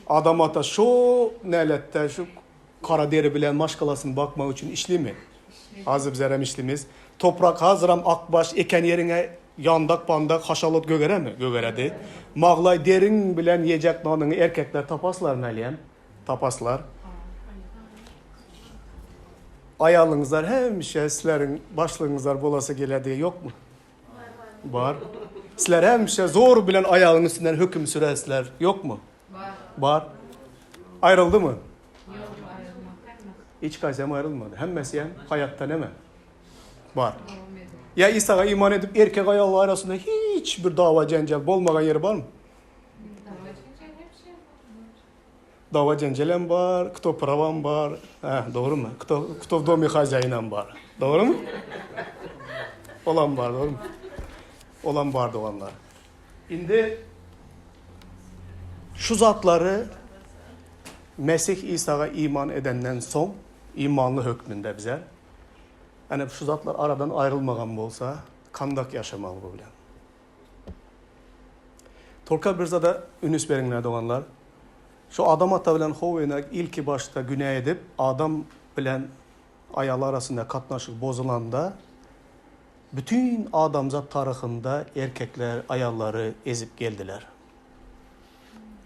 Adam ata şo näletde şu kara deri bilen maşgalasyny bakmak üçin işlimi? Hazir bizerem işlimiz. Toprak haziram akbaş eken ýeriňe ýandak pandak haşalot gögeremi? Gögeredi. Maglaý deriň bilen ýejek nanyňy erkekler tapaslarmy hälýem? Tapaslar. Aýalyňyzlar hemişe sizleriň başlygyňyzlar bolasy gelýär diýe ýokmy? Bar. Sizler hemişe zor bilen aýalyň üstünden höküm süresizler ýokmy? Bar. Bar. Aýryldymy? Ýok, aýrylmady. Hiç haýsy hem aýrylmady. Hemmesi hem haýatda neme? Bar. Ýa Isaga iman edip erkek aýal arasynda hiç bir dawa jenjel bolmagan ýeri barmy? Dawa jenjelem bar, kto prawam bar. Hä, dogrymy? Kto kto w domi haziainam bar. Dogrymy? Olam bar, dogrymy? Olam bar doganlar. Indi şu zatlary Mesih Isaga iman edenden soň, imanly hökmünde bize, ene şu zatlar aradan aýrylmagan bolsa, kandak ýaşamaly bu bilen. Tolka bir zada ünüs beriňler doganlar. Şu Adam ata bilen How ene ilki başda günä edip, Adam bilen aýaly arasynda katnaşyk bozulanda, Bütin adamzat taryhynda erkekler aýallary ezip geldiler.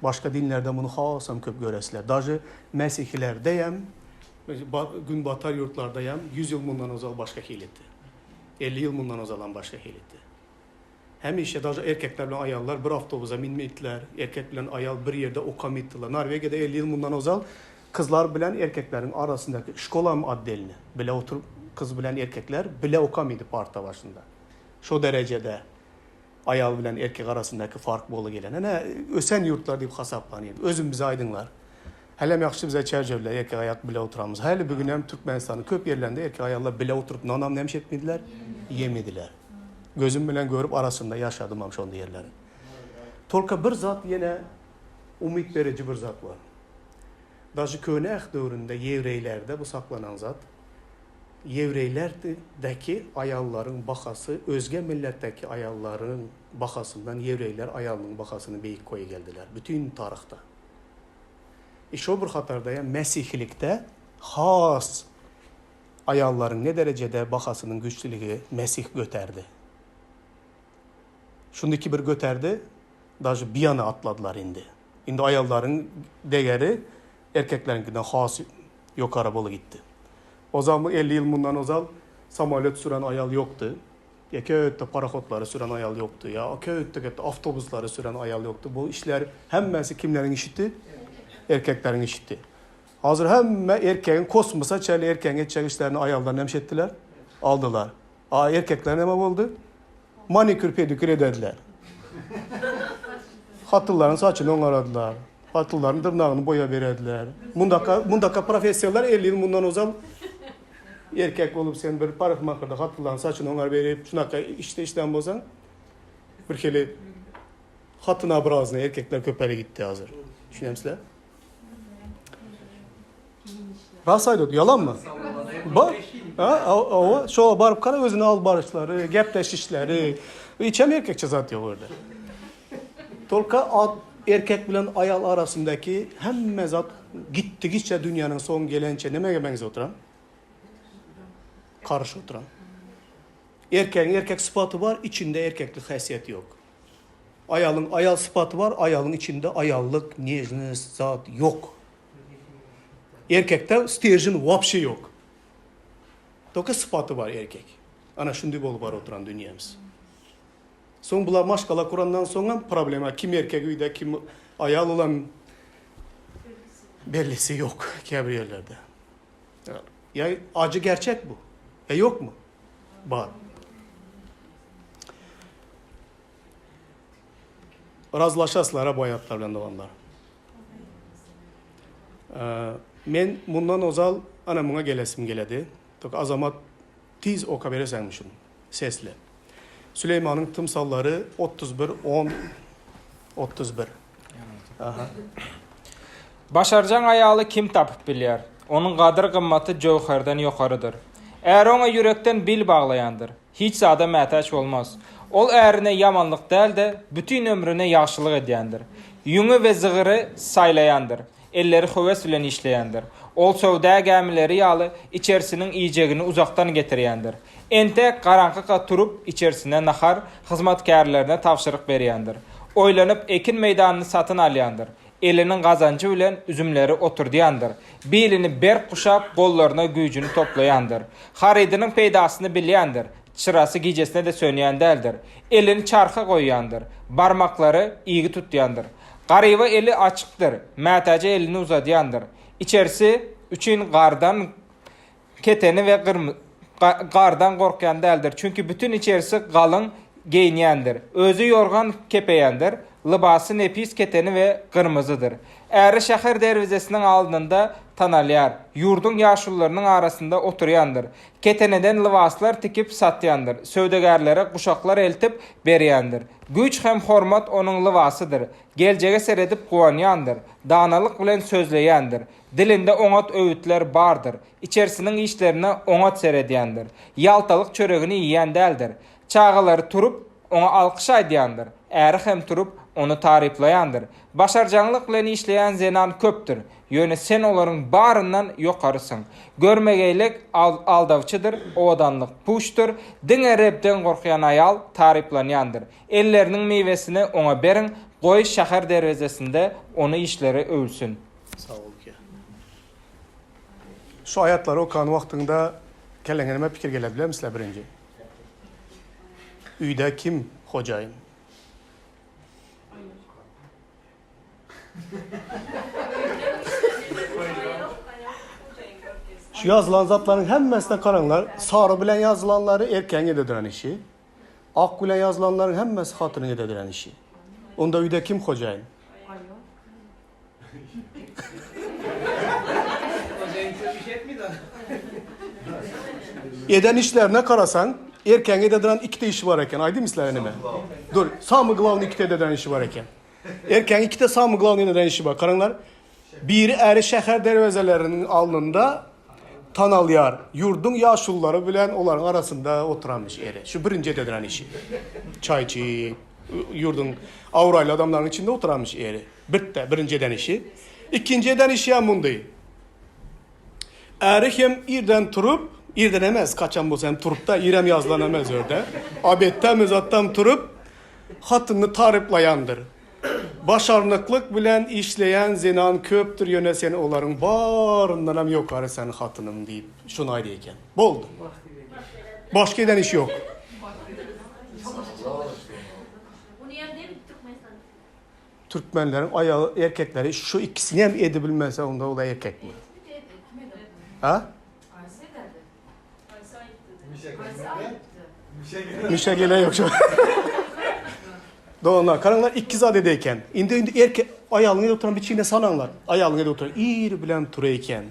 Başga dinlerde muny hasam köp göresizler. Daže mesihilerdeyem, günbatar ýurtlardayam ýüz ýyl mundan ozal başga hilidi. 50 ýyl mundan ozalam başga hilidi. Hemişe daže erkekler bilen aýallar bir awtobusa minmeýdiler, erkek bilen aýal bir ýerde okamytdylar. Norwegiýada 50 ýyl mundan ozal Kyzlar bilen erkekleriň arasyndaky şkolam otdelny. Bile oturyp kyz bilen erkekler bile okamydy parta başynda. Şo derejede aýal bilen erkek arasyndaky fark boly gelen. Ene ösen ýurtlar diýip hasaplanýar. Özümize aýdyňlar. Hälem ýagşy bize çerjewler erkek aýak bile oturamyz. Häli bu günem Türkmenistanyň köp ýerlerinde erkek aýallar bile oturyp nanam nämiş etmediler? Ýemediler. Gözüm bilen görüp arasynda ýaşadymam şonda ýerleri. Tolka bir zat ýene umyt beriji bir zat bar. Daşy köne äht döwründe ýewreýlerde bu saklanan zat. Ýewreýlerdäki aýallaryň bahasy özge milletdäki aýallaryň bahasyndan ýewreýler aýalynyň bahasyny beýik goýy geldiler bütin taryhda. I şo bir hatarda hem mesihilikde has aýallaryň ne derejede bahasynyň güýçlüligi Mesih göterdi. Şundyki bir göterdi, daže bir ýana atladylar indi. Indi aýallaryň degeri erkekleriňkiden has ýokary bolup gitdi. Ozal 50 ýyl mundan ozal samolýot süren aýal ýokdy. Ýa köýetde parohodlary süren aýal ýokdy. Ýa köýetde ketde awtobuslary süren aýal ýokdy. Bu işler hemmesi kimleriň işidi? Erkekleriň işidi. Hazir hemme erkegiň kosmosa çenli erkegiň etjek işlerini aýallar näme etdiler? Aldylar. A erkekler näme boldy? Manikür pedikür edediler. Hatynlaryň saçyny oňaradylar. Hatynlaryň dyrnagyny boýa berediler. Mundaka mundaka professiýalar 50 ýyl mundan ozal erkek bolup sen bir parykmakerda hatynlaryň saçyny oňar berip şunaka işde işlän bolsaň bir hili hatynobrazyny erkekler köpeli gitdi hazir. Düşünýämisizler? Rast aýdyp, ýalanmy? Ba, ha, owa, şoňa baryp gara özüni alyp baryşlary, gepleşişleri, hiçem erkekçe zat ýok orada. Tolka at erkek bilen aýal arasyndaky hemme zat gitdigiçe dünýäniň soňy gelençe nämege meňzep oturan? Garyşyp oturan. Erkegiň erkek sypaty bar, içinde erkeklik häsiýeti ýok. Aýalyň aýal sypaty bar, aýalyň içinde aýallyk, nežnost zat ýok. Erkekde steržin wapşe ýok. Toka sypaty bar erkek. Ana şunday bolup bar oturan dünýämiz. Soň bular maşgala kurandan soňam problema kim erkek öýde kim aýal olam bellisi ýok käbir ýerlerde. Ýa ajy gerçek bu. Ýa ýokmy? Bar. Razlaşaslar bu aýatlar bilen doganlar. Men mundan ozal ana muňa gelesim geledi. Tok Azamat tiz oka bereseňmi şuny? Sesli. Süleýmanyň tymsallary 31 10 31. Aha. Başarjaň aýaly kim tapyp bilýär? Onuň gadyr-gymmaty jöwherden ýokarydyr. Äri oňa ýürekden bil baglaýandyr. Hiç zada mätäç bolmaz. Ol ärine ýamanlyk däl-de, bütin ömrüne ýagşylyk edýändir. Ýüňi we zygyry saýlaýandyr. Elleri höwes bilen işleýändir. Ol söwda gämileri ýaly içerisiniň iýjegini uzakdan getirýändir. Entek garaňkyka turup, içerisine nahar, hyzmatkärlerine tabşyryk berýändir. Oýlanyp, ekin meýdanyny satyn alýandyr. Eliniň gazanjy bilen üzümleri oturdýandyr. Bilini berk guşap, gollaryna güýjüni toplaýandyr. Harydynyň peýdasyny bilýändir. Çyrasy gijesine-de sönýän däldir. Elini çarha goýýandyr. Barmaklary igi tutýandyr. Garyba eli açykdyr, mätäje elini uzadýandyr. Içerisi üçin gardan Keteni we gyrmy gardan gorkýan däldir, çünki bütin içerisi galyň geýinýändir. Özi ýorgan kepeýändir, lybasy nepis keteni we gyrmyzydyr. Äri şäher derwezesiniň alnynda tanalýar, ýurduň ýaşulularynyň arasynda oturýandyr. Keteneden lybaslar tikip satýandyr, söwdagärlere guşaklar eltip berýändir. Güýç hem hormat onuň lybasydyr, geljege seredip guwanýandyr, danalyk bilen sözleýändir. Dilinde oňat öwütler bardyr. Içerisiniň işlerine oňat seredýändir. Ýaltalyk çöregini iýýän däldir. Çagalary turup, oňa alkyş aýdýandyr. Äri hem turup, ony taryplaýandyr. Başarjaňlyk bilen işleýän zenan köpdür. Ýöne sen olaryň baryndan ýokarysyň. Görmegeýlik aldawçydyr, owadanlyk puçdur. Diňe Rebden gorkýan aýal taryplanýandyr. Elleriniň miwesini oňa beriň, goý, şäher derwezesinde ony işleri öwülsin. Sag bol uka. Şu aýatlary okan wagtyňda kelläňe näme pikir gelýär bilermisizler birinji? Öýde kim hojaýyn? Şu ýazylan zatlaryň hemmesine garaňlar, sary bilen ýazylanlary erkegiň edediren işi, ak bilen ýazylanlaryň hemmesi hatynyň edediren işi. Onda öýde kim hojaýyn? Eden işlerine garasaň, Erkegiň edediren ikite işi bar eken. Aýdym sizlere neme? Dur, samyý glawnyý ikite edediren işi bar eken. Erkegiň ikite samyý glawnyý edediren işi bar. Garaňlar. Biri äri şäher derwezeleriniň alnynda tanalýar. Ýurduň ýaşululary bilen olaryň arasynda oturanmyş eri. Şu birinji edediren işi. Çaý içip, ýurduň abraýly adamlaryň içinde oturanmyş eri. Birtde birinji eden işi. Ikinji eden işi hem mundy. Äri hem irden turup, irden emes, kaçan bolsa hem turup-da, irem ýazylan emes örde. Obedden, zatdan turup, hatynyny taryplaýandyr. Başarnyklyk bilen işleýän zenan köpdür, ýöne sen olaryň baryndanam ýokary sen hatynym diýip, şuny aýdýar eken. Boldy. Başga eden işi ýok. Türkmenleriň aýal erkekleri şu ikisini hem edibilmese onda ol erkekmi? Ha? Mişe gele yok şu. Doganlar, karaňlar ikki zat ede eken. Indi indi erkek aýalyň ede oturan biçine sanaňlar. Aýalyň ede oturan ir bilen tura eken.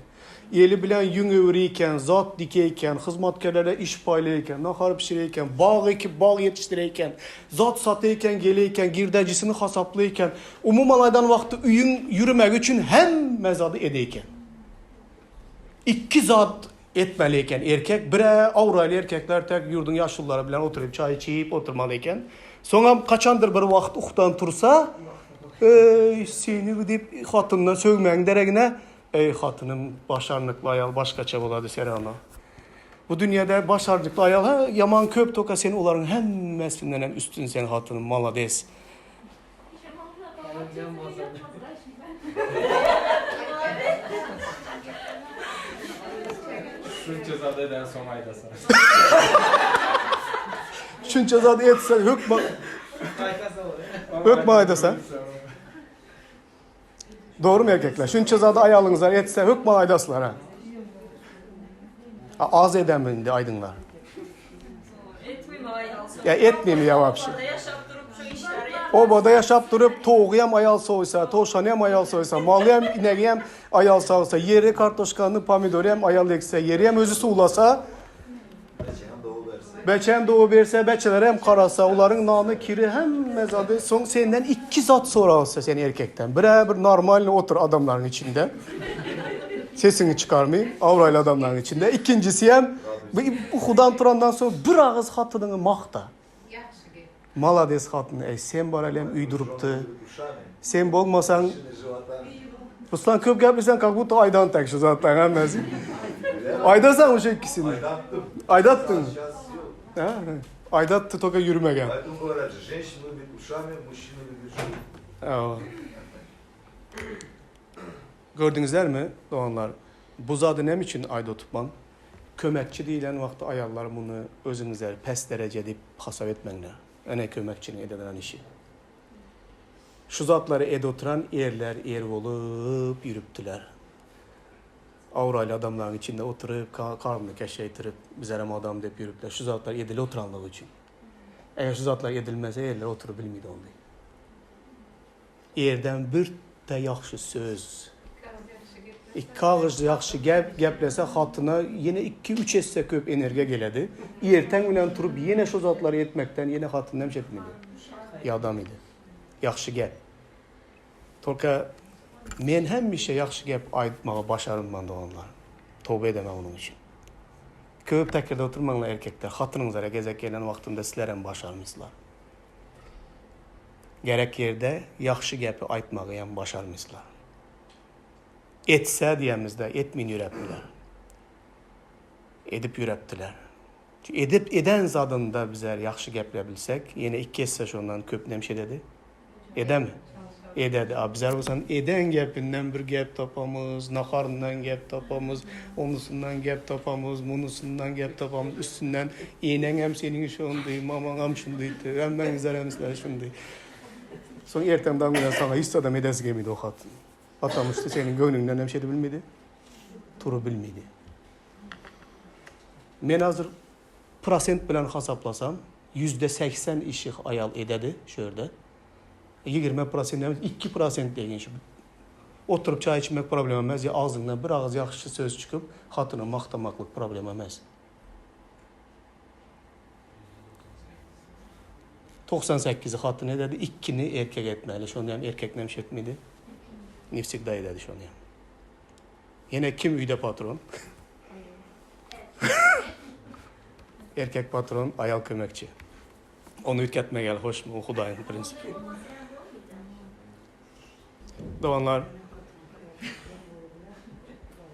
Eli bilen ýüň öwri eken, zat dike eken, hyzmatkerlere iş paýla eken, nahar pişire eken, bag ekip bag ýetişdire eken, zat sata eken, gele eken, girdejisini hasapla eken. Umuman aýdan wagty öýüň ýüremegi üçin hemme zady ede eken. Ikki zat etmeli eken erkek, bir-ä abraýly erkekler tek ýurduň ýaşululary bilen oturyp çaý içip oturmaly eken. Soňam kaçandyr bir wagt ukudan tursa, Eý, seni diýip hatynyna sögmegiň deregine, Eý, hatynym, başarnykly aýal başgaça bolady serana. Bu dünýede başarnykly aýal hä ýaman köp toka sen olaryň hemmesindenem üstün sen hatynym, malades. Şunça zat eden soň aýdasan. Şunça zat etsen hökman hökman aýdasan. Dogrymy erkekler? Şunça zady aýalyňyzlar etse hökman aýdaslar ha. Az edemi indi aýdyňlar. Ya etmeymi ya vapşe. Obada yaşap durup towugy hem aýal soýsa, towşany hem aýal soýsa, maly hem, inegi hem aýal sagsa, ýeri kartoşkany, pomidory hem aýal ekse, ýeri hem özi suwlasa, Beçem dowy berse, beçeler hem karasa, olaryň nany, kiri hemme zady, soň senden ikki zat soralsa sen erkekden. Birä bir normalny otur adamlaryň içinde. Sesiňi çykarmy, abraýly adamlaryň içinde. Ikinjisi hem bu ukudan turandan soň bir agyz hatynyňy makta. Malades hatyn, eý sen bar elem öý durupdy. Sen bolmasaň Ruslan köp gepleseň как будто aýdan tek şu zatlaryň hemmesi. Aýdasaň şu ikisini. Aýdatdym. Aýdatdyň. Сейчас ýok. Aýdatdy toka ýürmegen. Поэтому говорят, женщина любит ушами, мужчина любит живот. Ewa. Gördüňizlermi, doganlar, bu zady näme üçin aýda oturtman? Kömekçi diýlen wagty aýallar muny özüňizleri pes dereje diýip hasap etmeňler. Ene kömekçiniň edediren işi. Şu zatlary edip oturan erler er bolup ýürüpdiler. Abraýly adamlaryň içinde oturyp, garnyny keşeýtirip, bizerem adam diýip ýürüpdiler. Şu zatlar edilip oturanlygy üçin. Eger şu zatlar edilmese erler oturyp bilmeydi onda. Erden birde ýagşy söz. Ikki agyz ýagşy gep geplese hatyna ýene ikki-üç esse köp energiýa geledi. Erteň bilen turup ýene şo zatlary etmekden ýene hatyn näme etmeli? Ýadamydy. Ýagşy gep. Tolka men hemişe ýagşy gep aýtmagy başarynman doganlar. Toba edemen onuň üçin. Köp täkirde oturmaňlar erkekler. Hatynyňyzlara gezek gelen wagtynda sizlerem başarmyslar. Gerek ýerde ýagşy gepi aýtmagy hem başarmyslar. Etse diýemizde etmin ýürepdiler. Edip ýürepdiler. Edip eden zadynda bizler ýagşy geple bilsek, ýene ikki esse şondan köp nemşe ededi. Edemi? Ededi. A bizler bolsa eden gepinden bir gep tapamyz, naharyndan gep tapamyz, onusyndan gep tapamyz, munusyndan gep tapamyz, üstünden eneňem seniň şondy, mamaňam şundydy, hemmäňizlerem sizler şundy. Soň ertem daň bilen saňa hiç zadam edesi gelmedi o hatyn. Atam üstü seniň göwnüňden hem şeýde bilmedi, turup bilmedi. Men hazir prosent bilen hasaplasam, %80 işi aýal ededi şu ýerde. 20 prosent emes, 2 prosent diýgin şu. Oturyp çaý içmek problem emes, ýa agzyňdan bir agyz ýagşy söz çykyp, hatyny magtamaklyk problem emes. Togsan sekizi hatyn ededi, ikini erkek etmeli. Şony hem erkek näme etmedi? Ne wsegda ededi şony hem. Ýene kim öýde patron? Erkek patron, aýal kömekçi. Ony üýtgetmegeli hoşmy, o Hudaýyň prinsipi. Doganlar,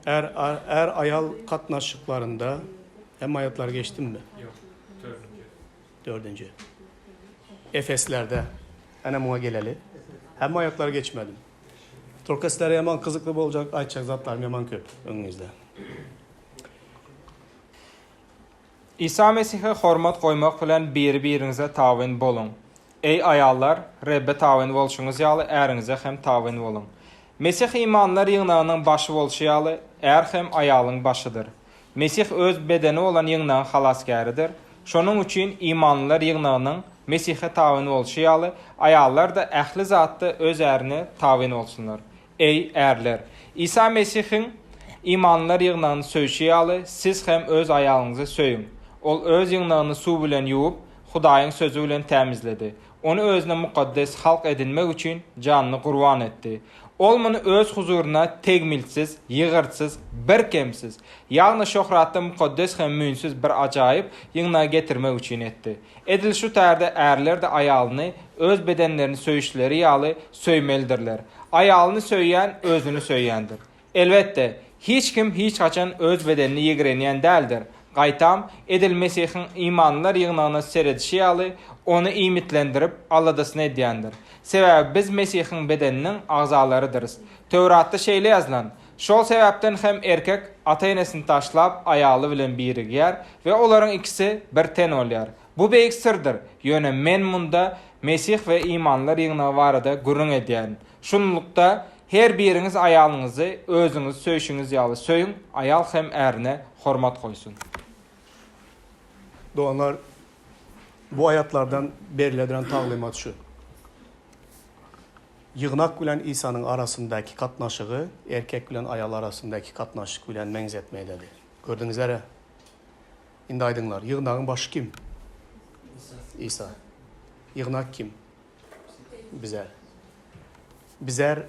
är, är aýal gatnaşyklarynda hemme aýatlary geçdimmi? Ýok, dördünji. Dördünji. Efeslerde. Ene muňa geleli. Hemme aýatlary geçmedim. Tolka sizlere ýaman gyzykly boljak aýtjak zatlarym ýaman köp öňüňizde. Isa Mesihe hormat goýmak bilen biri-biriňize tabyn boluň. Eý, aýallar, Rebbe tabyn bolşuňyz ýaly, äriňize hem tabyn boluň. Mesih imanlylar ýygnagynyň başy bolşy ýaly, är hem aýalyň başydyr. Mesih öz bedeni bolan ýygnagyň halasgäridir. Şonuň üçin imanlylar ýygnagynyň Mesihe tabyn bolşy ýaly, aýallar-da ähli zatda öz ärine tabyn bolsunlar. Eý, ärler! Isa Mesihiň imanlylar ýygnagyny söýşi ýaly, siz hem öz aýalyňyzy söýüň. Ol öz ýygnagyny suw bilen ýuwup, Hudaýyň sözi bilen tämizledi. Ony özüne mukaddes halk edinmek üçin janyny gurban etdi. Ol muny öz huzuryna tegmiltsiz, ýygyrtsyz, birkemsiz, ýagny şöhratda mukaddes hem müýnsüz bir ajaýyp ýygnagy getirmek üçin etdi. Edil şu tärde ärler-de aýalyny öz bedenlerini söýüşleri ýaly söýmelidirler. Aýalyny söýýän özüni söýýändir. Elbetde, hiç kim hiç haçan öz bedenini ýigrenýän däldir. Gaýtam, edil Mesihiň imanlylar ýygnagyna seredişi ýaly, ony iýmitlendirip, aladasyny edýändir. Sebäbi biz Mesihiň bedeniniň agzalarydyrys. Töwratda şeýle ýazylan, Şol sebäpden hem erkek ata-enesini taşlap, aýaly bilen birigýär we olaryň ikisi bir ten bolýar. Bu beýik syrdyr, ýöne men munda Mesih we imanlylar ýygnagy barada gürrüň edýärin. Şunlukda, her biriňiz aýalyňyzy özüňizi söýşüňiz ýaly söýüň, aýal hem ärine hormat goýsun. Doganlar, bu aýatlardan berilediren taglymat şu. Ýygnak bilen Isanyň arasyndaky gatnaşygy erkek bilen aýal arasyndaky gatnaşyk bilen meňzetme ededi. Gördüňizler-ä? Indi aýdyňlar, ýygnagyň başy kim? Isa. Ýygnak kim? Bizler. Bizler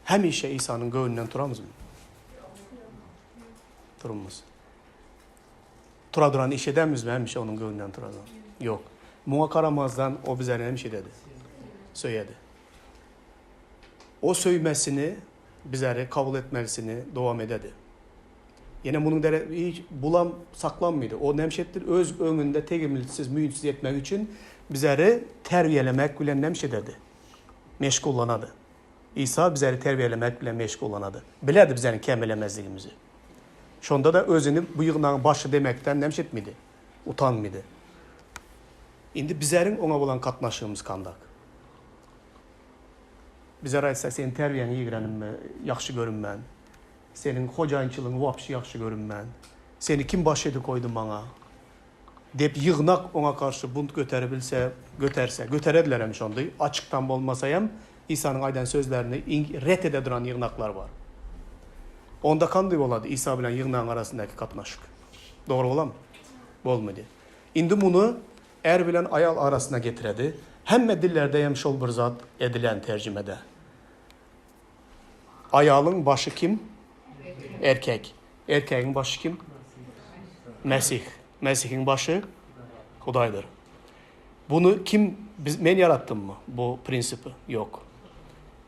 hemişe Isanyň göwnünden turamyzmy? Turmuz. Tura duran iş edemizmi hemişe onuň göwnünden turadan? Ýok. Muňa garamazdan o bizleri hemişe ededi. Söýedi. O söýmesini bizleri kabul etmelisini dowam ededi. Ýene munuň dere hiç bulam saklanmydy. O näme etdi? Öz öňünde tegimlitsiz, müýnsüz etmek üçin bizleri terbiýelemek bilen näme ededi? Meşgullanady. Isa bizleri terbiýelemek bilen meşgullanady. Bilerdi bizleriň kemelemezligimizi. Şonda-da özüni bu ýygnagyň başy demekden näme etmedi? Utanmady. Indi bizleriň oňa bolan gatnaşygymyz kandak? Bizler aýtsak, seniň terbiýäňi ýigrenimmi, ýagşy görünmän. Seniň hojaýynçylygyňy wapşi ýagşy görünmän. Seni kim baş edip goýdy maňa? Diýip ýygnak oňa garşy bunt göteribilse, göterse, göteredilerem şondy, açykdan bolmasa hem Isanyň aýdan sözlerini ret ede duran ýygnaklar bar. Onda kandy bolady Isa bilen ýygnagyň arasyndaky gatnaşyk? Dogry bolamy? Bolmady. Indi muny är bilen aýal arasyna getiredi. Hemme dillerde hem şol bir zat edilen terjimede. Aýalyň başy kim? Erkek. Erkegiň başy kim? Mesih. Mesihiň başy Hudaýdyr. Bunu kim biz men ýaratdymmy bu prinsipi? Ýok.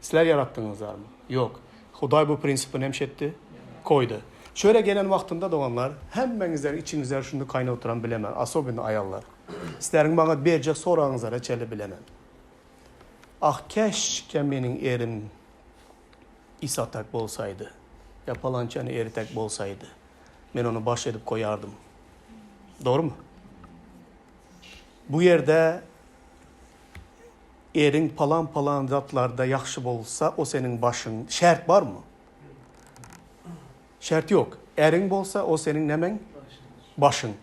Sizler ýaratdyňyzlarmy? Ýok. Hudaý bu prinsipi näme etdi? Koýdy. Şöyle gelen wagtynda doganlar, hemmeňizleriň içiňizde şuny kaýnap oturan bilemen, asobinno aýallar. Sizleriň maňa berjek soragyňyzlara çenli bilemen. Ah, keşke meniň erim Isa tak bolsaýdy, ýa palançany eri tak bolsaýdy, men ony baş edip goýardym. Dogrumy? Bu ýerde eriň palan-palan zatlarda ýagşy bolsa, o seniň başyň. Şert barmy? Şert ýok. Eriň bolsa, o seniň nemäň? Başyň.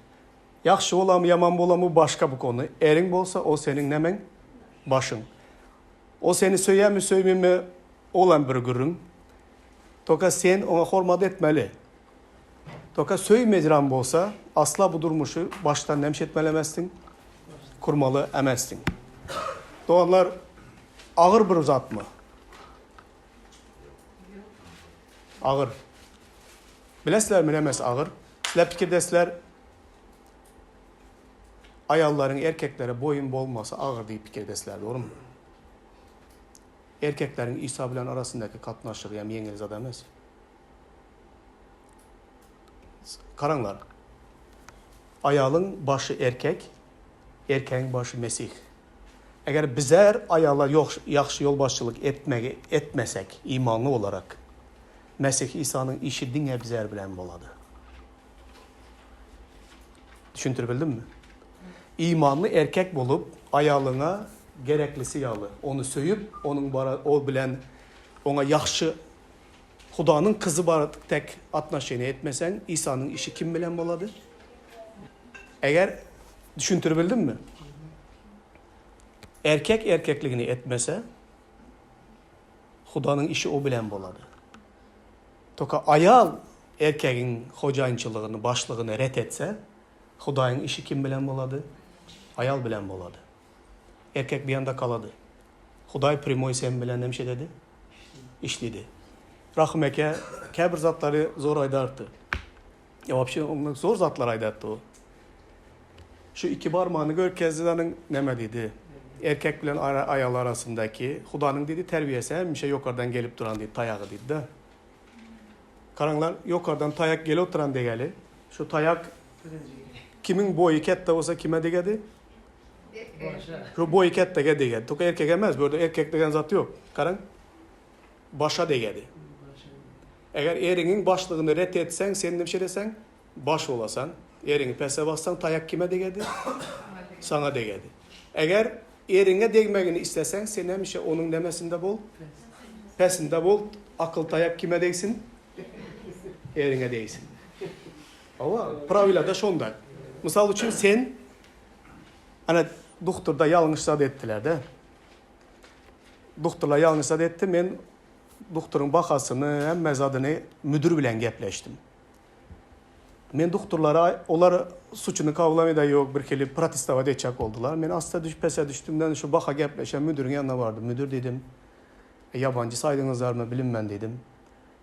Ýagşy bolamy, ýaman bolamy, başga bu kony. Eriň bolsa, o seniň nemäň? Başyň. O seni söýýärmi, söýmemi, olam bir gürrüň. Toka sen oňa hormat etmeli. Toka söýmejram bolsa, asla bu durmuşy başdan näme etmelemezsiň? Kurmaly emesdiň. Doganlar, agyr bir zatmy? Agyr. Bilesizlermi nämesi agyr? Sizler pikirdesizler, aýallaryň erkeklere boýun bolmasy agyr diýip pikirdesizler, dogrumy? Erkekleriň Isa bilen arasyndaky gatnaşygy hem ýeňil zat emes. Garaňlar. Aýalyň başy erkek, erkegiň başy Mesih. Eger bizler aýala ýagşy ýolbaşçylyk etmegi etmesek, imanly olarak, Mesih Isanyň işi diňe bizler bilen bolady. Düşündirip bildimmi? Imanly erkek bolup, aýalyňa gereklisi ýaly, ony söýüp, onuň bara o bilen oňa ýagşy Hudanyň kyzy bar tek atnoşeniýe etmeseň, Isanyň işi kim bilen bolady? Eger düşündirip bildimmi? Erkek erkekligini etmese, Hudanyň işi o bilen bolady. Toka aýal erkegiň hojaýynçylygyny, başlygyny ret etse, Hudaýyň işi kim bilen bolady? Aýal bilen bolady. Erkek bir ýanda kalady. Hudaý primoý sen bilen näme şeýledi? Işledi. Rahym eke käbir zatlary zor aýdardy. Ýa wapşe ondan zor zatlar aýdardy o. Şu iki barmagyny görkezdi danyň näme diýdi? Erkek bilen aýal arasyndaky Hudanyň diýdi terbiýesi hemişe ýokardan gelip duran diýdi taýagy diýdi-de. Garaňlar ýokardan taýak gelip oturan degeli. Şu taýak kimiň boýy ketde bolsa kime degedi? Şu boýy ketdege degedi. Toka erkek emes, bu ýerde erkek degen zat ýok. Garaň. Başa degedi. Eger eriňiň başlygyny ret etseň, sen näme edeseň? Baş bolasaň. Eriňi pese bassaň, taýak kime degedi? Saňa degedi. Eger eriňe degmegini isleseň, sen hemişe onuň nemesinde bol? Pesinde bol. Akyl taýak kime degsin? Eriňe degsin. Hawa, prawilada şonda. Mysal üçin sen Ana duhturda ýalňyş zat etdiler-de. Duhturlar ýalňyş zat etdi. Men duhturyň bahasyny, hemme zadyny müdür bilen gepleşdim. Men duhturlara olar suçuny kabul eda ýok bir hili protestowat etjek boldular. Men asta düş pese düşdümden şu baha gepleşen müdüriň ýanyna bardym. Müdür diýdim, ýabanjy saýdyňyzlarmy bilinmen diýdim.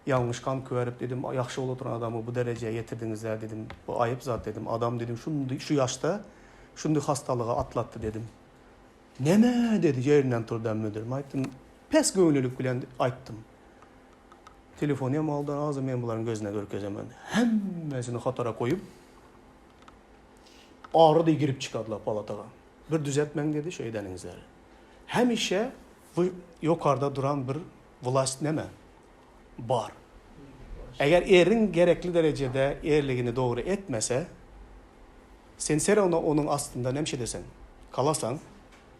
Ýalňyş kan köerip diýdim, ýagşy bolup oturan adamy bu derejä ýetirdiňizler diýdim. Bu aýyp zat diýdim. Adam diýdim şundy şu ýaşda şundy hastalygy atlatdy diýdim. Neme dedi ýerinden turdy müdür. Aýtdym, pes göwünlilik bilen aýtdym. Telefony hem aldy, azam men bularyň gözüne görkezemen. Hemmesini hatara goýup, ary diý girip çykardylar palataga. Bir düzetmäň dedi şu edeniňizleri. Hemişe bu ýokarda duran bir Wlast näme? Bar. Eger eriň gerekli derejede erligini dogry etmese, sen ser ona onuň astynda näme edeseň? Kalasaň,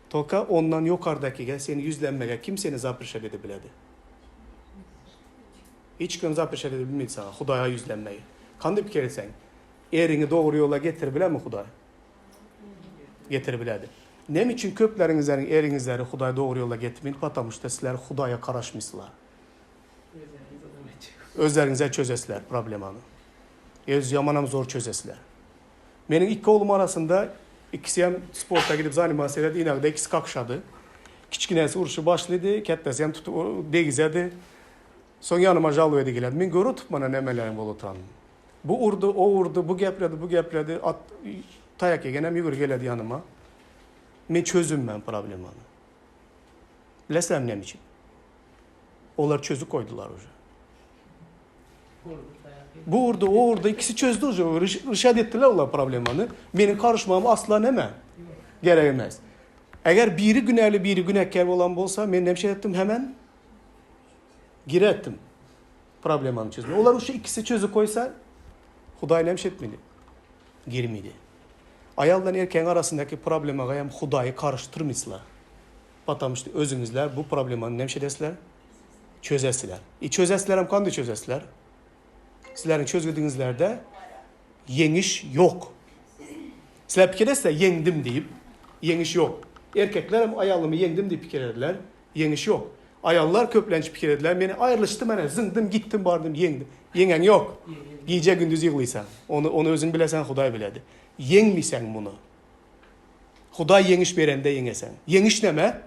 toka ondan ýokardakige seni ýüzlenmege kim seni zapreşet edip biledi? Hiç kim zapreşet edip bilmeýdi saňa Hudaýa ýüzlenmegi. Kandy pikir etseň, eriňi dogry ýola getirip bilermi Hudaý? Getirip biledi. Näme üçin köpleriňizleriň eriňizleri Hudaý dogry ýola getirmedi? Потому что sizler Hudaýa garaşmysylar. Özleriňize çözesiler problemany. Öz ýamanam zor çözesiler. Meniň iki oglum arasynda ikisi hem sporta gidip zaниматься ededi, inagda ikisi kakşady. Kiçginesi urşy başlydy, ketdesi hem tutup degizedi. Soň ýanyma žalwa edi geledi. Men görüp otup mana nämeleriň bolup oturanyny. Bu urdy, o urdy, bu gepledi, bu gepledi. At taýak ýegen hem ýügür geledi ýanyma. Men çözdüm men problemany. Bilesizlermi näme üçin? Olar çözüp goýdular uje. Bu urdy, o urdy, ikisi çözdü uje. Rişat etdiler olar problemany. Meniň karyşmagym asla näme? Gerek emes. Eger biri günäli, biri günäkär bolan bolsa, men näme şey etdim hemen? Giretdim. Problemany çözme. Olar şu ikisi çözüp goýsa, Hudaý näme etmeli? Girmedi. Aýal bilen erkegiň arasyndaky problemaga hem Hudaýy karyşdyrmyslar. Потому что özüňizler bu problemany näme edesizler? Çözesizler. I çözesizler hem kandy çözesizler? Sizleriň çözgüdiňizlerde ýeňiş ýok. Sizler pikir etse ýeňdim diýip, ýeňiş ýok. Erkekler hem aýalymy ýeňdim diýip pikir ederler. Ýeňiş ýok. Aýallar köplenç pikir ediler, meni aýrylyşdy mene zyňdym gitdim bardym ýeňdim. Ýeňen ýok. Gije gündüz ýyglysaň. Ony ony özüň bileseň Hudaý biledi. Ýeňmiseň muny. Hudaý ýeňiş berende ýeňeseň. Ýeňiş näme?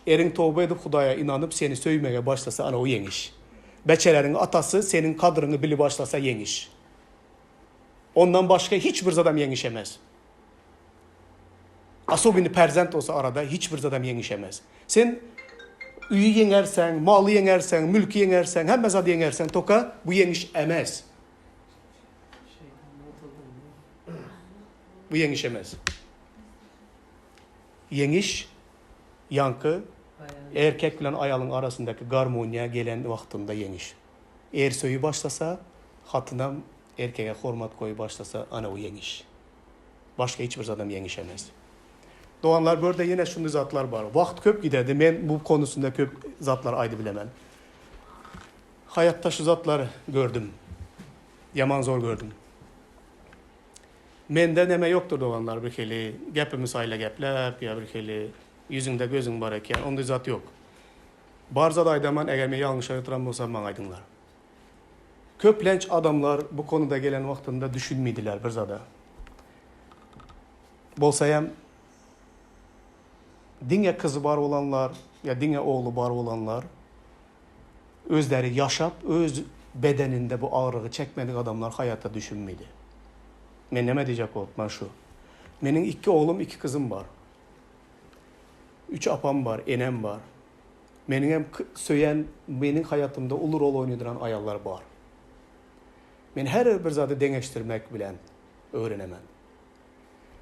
Eriň toba edip Hudaýa ynanyp seni söýmege başlasa ana o ýeňiş. Beçeleriň atasy seniň kadryňy bili başlasa ýeňiş. Ondan başga hiç bir zadam ýeňiş emes. Asobini perzent bolsa arada hiç bir zadam ýeňiş emes. Sen öýi ýeňerseň, maly ýeňerseň, mülki ýeňerseň, hemme zady ýeňerseň toka bu ýeňiş emes. Bu ýeňiş emes. Ýeňiş ýaňky erkek bilen aýalyň arasyndaky garmoniýa gelen wagtynda ýeňiş. Er söýi başlasa, hatynam erkege hormat goýup başlasa ana o ýeňiş. Başga hiç bir zadam ýeňiş emes. Doganlar bu ýerde ýene şunday zatlar bar. Wagt köp giderdi. Men bu konusynda köp zatlar aýdyp bilemen. Haýatda şu zatlar gördüm. Ýaman zor gördüm. Mende neme ýokdur doganlar bir hili gepimi saýla gepläp ýa bir hili ýüzüňde gözüň bar eken onday zat ýok. Bar zat aýdaman eger men ýalňyş aýdyran bolsam maňa aýdyňlar. Köplenç adamlar bu konuda gelen wagtynda düşünmeydiler bir zada. Bolsaýam diňe kyzy bar bolanlar ýa diňe ogly bar bolanlar özleri ýaşap öz bedeninde bu agrygy çekmedik adamlar haýata düşünmeydi. Men näme diýjek bolupman şu. Meniň iki oglum iki kyzym bar. Üç apam bar, enem bar. Meniňem söýen, meniň haýatymda uly rol oýnadyran aýallar bar. Men her bir zady deňeşdirmek bilen öwrenemen.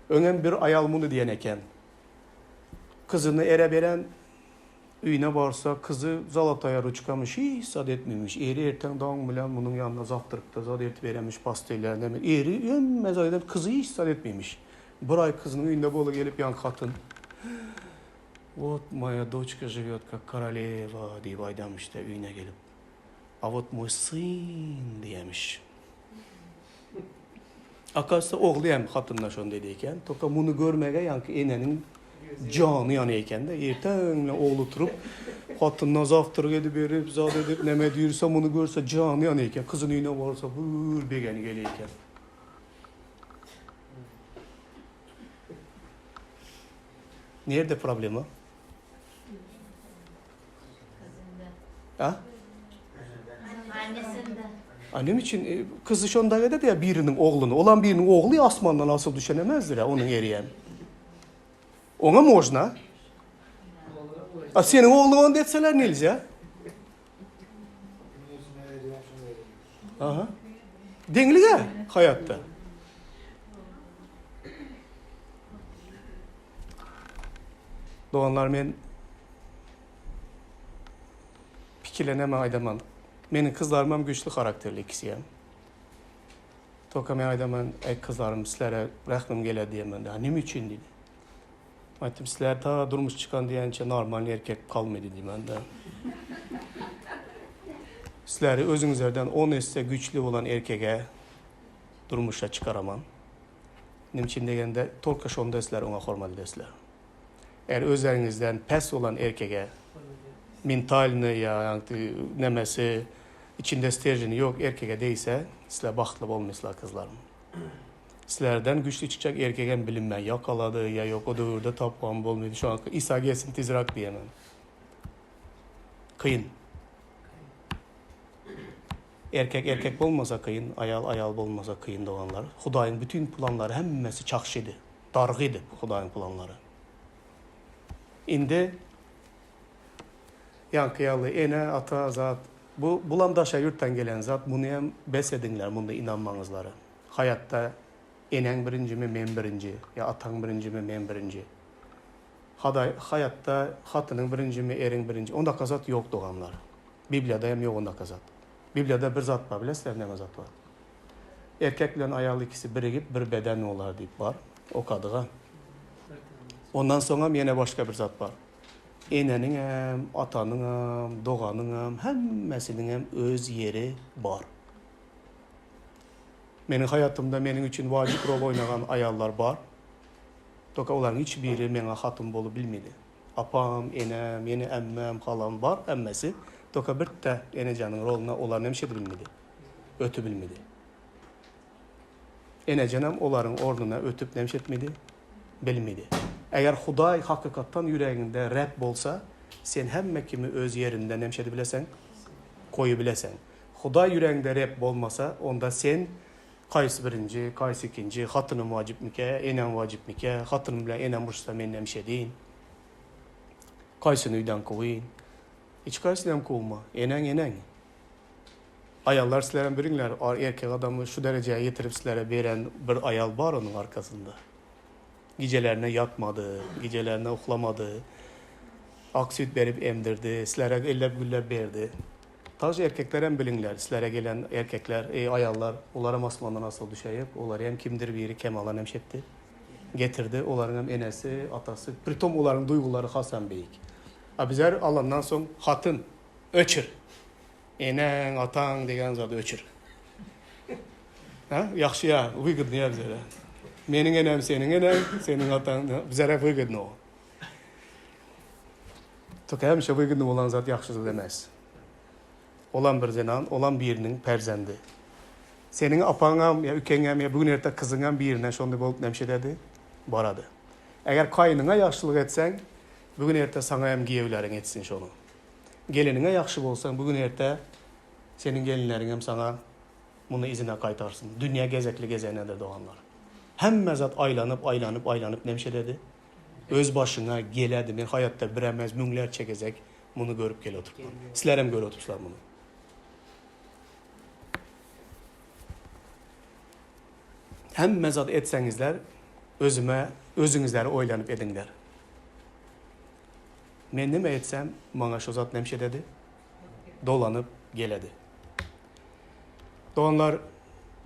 Öňem bir aýal muny diýen eken. Kyzyny ere beren öýüne barsa, kyzy zalataýa ruçkamyş, hiç zat etmemiş. Eri erteň daň bilen munuň ýanyna zawtrykda zat eltip berenmiş, pasteller, neme. Eri hemme zat eden, kyzy hiç zat etmemiş. Bir aý kyzynyň öýünde bola gelip ýaňky hatyn, Wot moýa doçka žiwýot kak koroleva diýip aýdamyş-da öýüne gelip. A wot moý syn diýemiş. Akazsa ogly hem hatyndan şony dedi eken. Toka muny görmege ýaňky eneniň jany ýany eken-de. Erteň bilen ogly turup, hatyndan zawtrak edip berip, zat edip, neme edip ýörse, muny görse jany ýany eken. Kyzyny öýüne barsa, bir begeni gelýär eken. Nirde problema? A? Annesinde. A neme üçin e, kyzy şonda ededi ya biriniň ogluny. Olam biriniň ogly asmandan asyl düşen emesdir ya onuň eriýen. Oňa można. A seniň ogluň onda etseler nelja? Aha. Deňlige haýatda. Doganlar men pikirlenemän aýdaman. Meniň kyzlarym hem güýçli harakterli ikisi hem. Toka men aýdaman, eý kyzlarym sizlere rehmim geler diýemän. Näme üçin diýdi. Aýtdym, sizler ta durmuş çykan diýençe normalny erkek kalmady diýmän-de. Sizleri özüňizlerden on esse güýçli bolan erkege durmuşa çykaraman. Näme üçin degende, tolko şonda sizler oňa hormat edesizler. Eger özleriňizden pes bolan erkege mentalny ýa nemesi içinde sterženi ýok erkege degse, sizler bagtly bolmaýsizler kyzlarym. Sizlerden güçli çykjak erkegem bilinmän ýakalady ýa ýok o döwürde tapgam bolmady şu anky Isa gelsin tizrak diýemen. Kyn. Erkek erkek bolmasa kyn, aýal aýal bolmasa kyn doganlar. Hudaýyň bütin planlary hemmesi çakşydy. Dargydy Hudaýyň planlary. Indi ýaňky ýaly ene, ata zat bu bulam daşary ýurtdan gelen zat muny hem bes ediňler munda ynanmaňyzlary. Haýatda eneň birinjimi men birinji ýa ataň birinjimi men birinji. Hadaý haýatda hatynyň birinjimi eriň birinji ondaka zat ýok doganlar. Bibliýada hem ýok ondaka zat. Bibliýada bir zat bar bilesizler näme zat bar. Erkek bilen aýal ikisi birigip bir beden bolar diýip bar. Okadyga. Ondan soňam ýene başga bir zat bar. Eneniňem, atanyňam, doganyňam hemmesiniňem öz ýeri bar. Meniň haýatymda meniň üçin wajyp rol oýnagan aýallar bar. Toka olaryň hiç biri meňa hatyn bolup bilmedi. Apam, enem, ýene ämmem, halam bar hemmesi. Toka birde enejanyň roluna olar näme şedip bilmedi. Ötüp bilmedi. Enejanam olaryň ornuna ötüp näme şetmedi? Bilmedi. Eger Hudaý hakykatdan ýüregiňde Reb bolsa, sen hemme kimi öz ýerinde nemşe edibileseň? Goýubileseň. Hudaý ýüregiňde Reb bolmasa, onda sen kaýsy birinji, kaýsy ikinji, hatynym wajypmykä, enem wajypmykä, hatynym bilen enem uruşsa men nemşe edeýin? Kaýsyny öýden kowýyn? Hiç kaýsyny hem kowma. Eneň eneň. Aýallar sizlerem biliňler, erkek adamy şu derejä ýetirip sizlere beren bir aýal bar onuň arkasynda. Gijelerine ýatmady, gijelerine uklamady. Ak süýt berip emdirdi, sizlere ellep-güllep berdi. Taž erkeklerem biliňler, sizlere gelen erkekler, eý aýallar, olaram asmandan asylyp düşäýip, olary hem kimdir biri kemala nemşetdi, getirdi, olaryň hem enesi, atasy, pritom olaryň duýgulary hasam beýik. A bizler alandan soň hatyn, öçür! Eneň, ataň diýen zady öçür. Ha, ýagşy ýa, wygodny ýa bizlere. Meniň enem seniň eneň, seniň ataň, bizlere wygodny o. Tok hemişe wygodny bolan zat ýagşy zat emes. Olam bir zenan, olam biriniň perzendi. Seniň apaňam ýa ükeňem ýa bu gün erte kyzyňam birinden şonday bolup nemşe ededi, barady. Eger kaýnyňa ýagşylyk etseň, bu gün erte saňa hem giýewleriň etsin şony. Geleniňe ýagşy bolsaň, bu gün erte seniň gelinleriňem saňa muny yzyna gaýtarsyn. Dünýä gezekli gezenedir doganlar. Hemme zat aýlanyp, aýlanyp, aýlanyp nemşeledi. Öz başyňa geledi. Men haýatda bir emez, müňlerçe gezek muny görüp gelip oturypman. Sizlerem görüp oturypsyzlar muny. Hemme zat etseňizler, özüme, özüňizleri oýlanyp ediňler. Men nime etsem, maňa şo zat nemşededi, dolanyp geledi. Doganlar,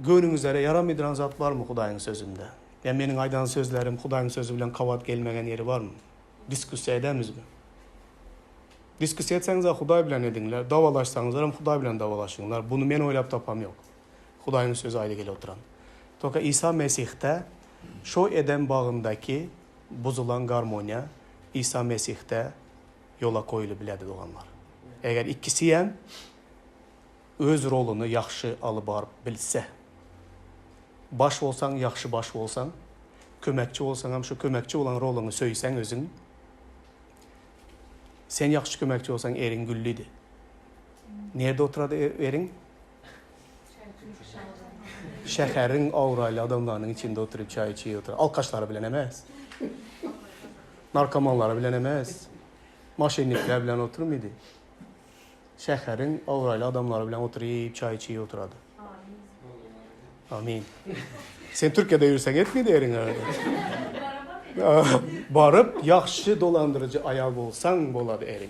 göwnüňizlere ýaramydyran zat barmy Hudaýyň Sözünde? Ýa meniň aýdan sözlerim Hudaýyň Sözi bilen gabat gelmegen ýeri barmy? Diskussiýa edemizmi? Diskussiýa etseňiz-ä Hudaý bilen ediňler, dawalaşsaňyzlaram Hudaý bilen dawalaşyňlar. Buny men oýlap tapam ýok. Hudaýyň Sözi aýdy gelip oturan. Toka Isa Mesihde şo Edem bagyndaky buzulan garmoniýa Isa Mesihde ýola goýulyp biledi doganlar. Eger ikisiem öz roluny ýagşy alyp baryp bilse. Baş bolsaň ýagşy baş bolsaň, kömekçi bolsaňam şu kömekçi bolan roluňy söýseň özüň. Sen ýagşy kömekçi bolsaň eriň güllidi. Nirde oturady eriň? Şäheriň abraýly adamlarynyň içinde oturyp çaý içip oturar. Alkaşlary bilen emes. Narkomanlary bilen emes. Moşennikler bilen oturmydy. Şäheriň abraýly adamlary bilen oturyp çaý içip oturady. Amin. Sen Türkiýede ýürseň etmedi eriň öyle. Baryp ýagşy dolandyryjy aýal bolsaň bolady eriň.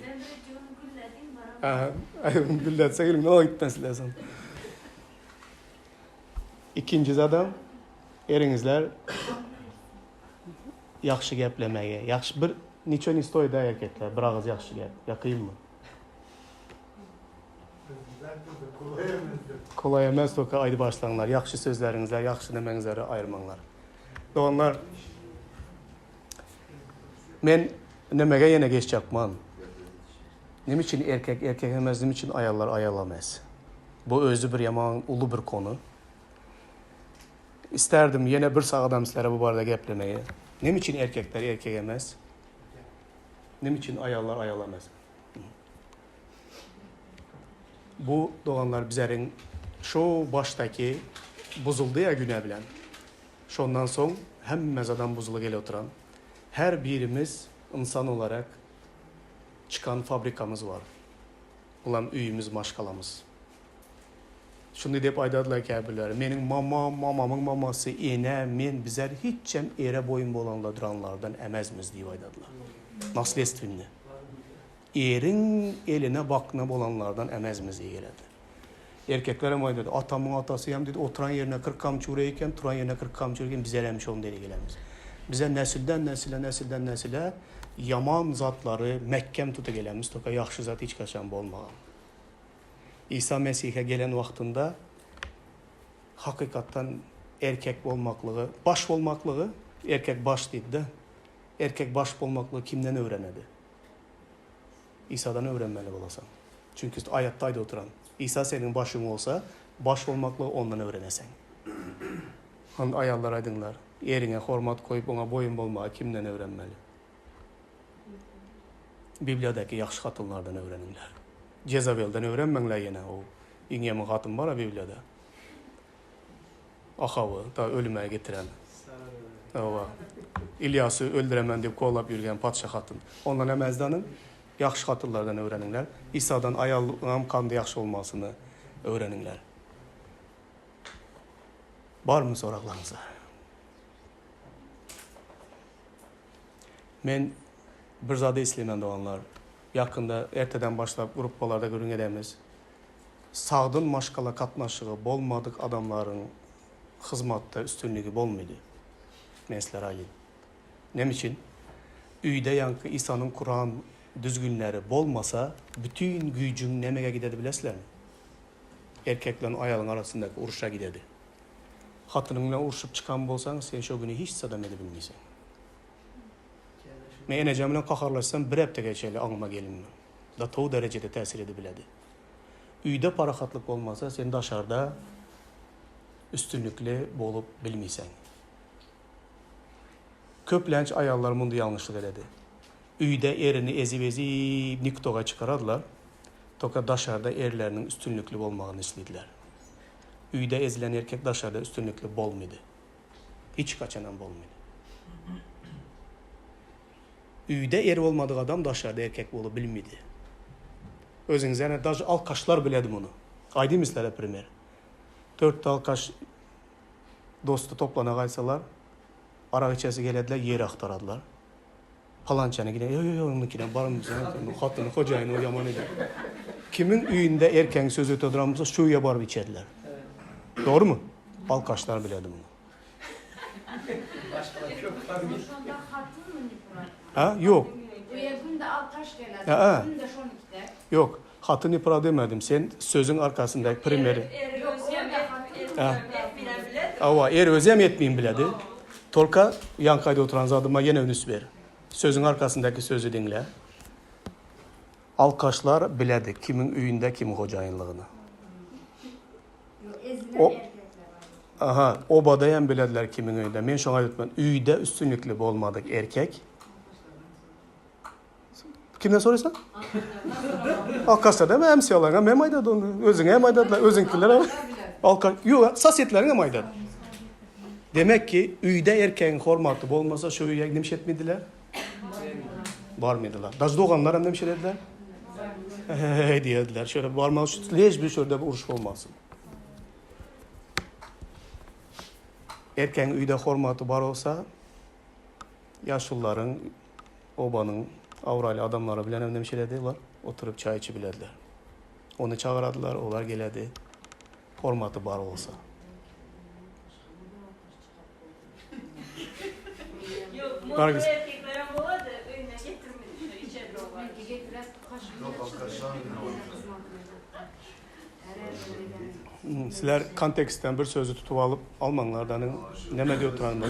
Gülletseň eliňden alyp gitmesi lazym. Ikinji zadam eriňizler ýagşy geplemegi. Ýagşy bir niço ne stoýt da erkekler bir agyz ýagşy gep. Ýa kynmy? Kolaý emes toka aýdyp başlaňlar. Ýagşy sözleriňizler, ýagşy nemeňizleri aýyrmaňlar. Doganlar men nemege ýene geçjakman. Neme üçin erkek erkek emes, neme üçin aýallar aýal emes? Bu özi bir ýaman uly bir kony. Isterdim ýene bir sagadam sizlere bu barada geplemegi. Neme üçin erkekler erkek emes? Neme üçin aýallar aýal emes? Bu doganlar bizeriň şo başdaky buzuldy ýa günä bilen. Şondan soň hemme zadam buzuly gelip oturan. Her birimiz ynsan olarak çykan fabrikamyz bar. Bulam öýümiz maşgalamyz. Şuny diýip aýdadylar käbirleri, Meniň mamam, mamamyň mamasy, enem, men bizler hiçem ere boýun bolanla duranlardan emezmiz diýip aýdadylar. Naslestwinni. Eriň eline bakna bolanlardan emezmiz diýip geledi. Erkeklerem aýdady, Atamyň atasy hem diýdi, oturan ýerine 40 gamçy urar eken, turan ýerine 40 gamçy urar eken, bizlerem şony diýip gelemiz. Bize nesilden nesile, nesilden nesile ýaman zatlary mäkkem tutup gelemiz, toka ýagşy zat hiç haçan bolmagan. Isa Mesihe gelen wagtynda hakykatdan erkek bolmaklygy, baş bolmaklygy, erkek baş diýdi-de, erkek baş bolmaklygy kimden öwrenedi? Isadan öwrenmeli bolasaň. Çünki aýatda aýdyp oturan, Isa seniň başyň bolsa, baş bolmaklygy ondan öwreneseň. Onda aýallar aýdyňlar, eriňe hormat goýup, oňa boýun bolmagy kimden öwrenmeli? Bibliýadaky ýagşy hatynlardan öwreniňler. Jezabelden öwrenmäňler ýene o iň ýaman hatyn bar-a Bibliýada. Ahaby ta ölüme getiren. Hawa. Ilýasy öldüremen diýip kowlap ýürgen patyşa hatyn. Ondan hem äzdanyň, ýagşy hatynlardan öwreniňler. Isadan aýalyňam kandy ýagşy bolmasyny öwreniňler. Barmy soraglaryňyz? Men bir zady isleýmen doganlar. Ýakynda erteden başlap gruppalarda gürrüň edemiz. Sagdyn maşgala gatnaşygy bolmadyk adamlaryň hyzmatda üstünligi bolmydy. Men sizlere aýdyn. Näme üçin? Öýde ýaňky Isanyň kuran düzgünleri bolmasa, bütin güýjüň nämege gidedi bilesizlermi? Erkek bilen aýalyň arasyndaky urşa gidedi. Hatynyň bilen urşup çykan bolsaň, sen şo güni hiç zadam edibilmeýseň. Men enejem bilen gaharlaşsam bir hepde geçeli aňyma gelinmän. Do tow derejede täsir edibiledi. Öýde parahatlyk bolmasa sen daşarda üstünlikli bolup bilmeýseň. Köplenç aýallar munda ýalňyşlyk ededi. Öýde erini ezip-ezip niktoga çykaradylar, toka daşarda erleriniň üstünlikli bolmagyny isleýdiler. Öýde ezilen erkek daşarda üstünlikli bolmydy. Hiç haçanam bolmydy. Öýde er bolmadyk adam daşarda erkek bolup bilmidi. Özüňiz ýane daže alkaşlar biledi muny. Aýdym sizlere primer. Törtde alkaş dosty toplana gaýtsalar, arak içesi gelediler, ýer agtaradylar. Palançany gide, ýo ýo ýo onuňkine barmyň, hatyny hojaýyny o ýaman eder. Kimiň öýünde erkegiň sözi öte duran bolsa, şu öýe baryp içediler. Dogrumy? Alkaşlar biledi muny. Ha, ýok. Ha, ýok. Hatyn nepraw demedim. Sen sözüň arkasyndaky primeri. Hawa, er özem etmeýin biledi. Tolka ýaňky aýdyp oturan zadyma ýene üns ber. Sözüň arkasyndaky sözi diňle. Alkaşlar biledi kimiň öýünde kimiň hojaýynlygyny. O Aha, obada hem bilediler kimiň öýünde. Men şoňa aýdypman, öýde üstünlikli bolmadyk erkek Kimden soraýsan? Alkaşlar dämi emsiýalaryň hem hem aýdady ony. Özüňe hem aýdadylar, özüňkiler hem. Alka, ýok, sosetleriň hem aýdady. Demek ki, öýde erkegiň hormaty bolmasa, şu öýe nimşe etmediler? Barmydylar. Daş doganlar hem nimşe ediler? Hey diýerdiler. Şöyle barmak şu lež bir şurada bir uruş bolmasyn. Erkegiň öýde hormaty bar bolsa, ýaşulularyň Obanyň abraýly adamlary bilenem nemşeledi olar, oturyp çaý içibilediler. Ony çagyradylar, olar geledi. Hormaty bar bolsa. Ýok, murtly erkeklerem bolady, öýüne getirmedi şu içedi olar. Sizler kontekstden bir sözi tutup alyp almaňlar da neme diýip oturanymy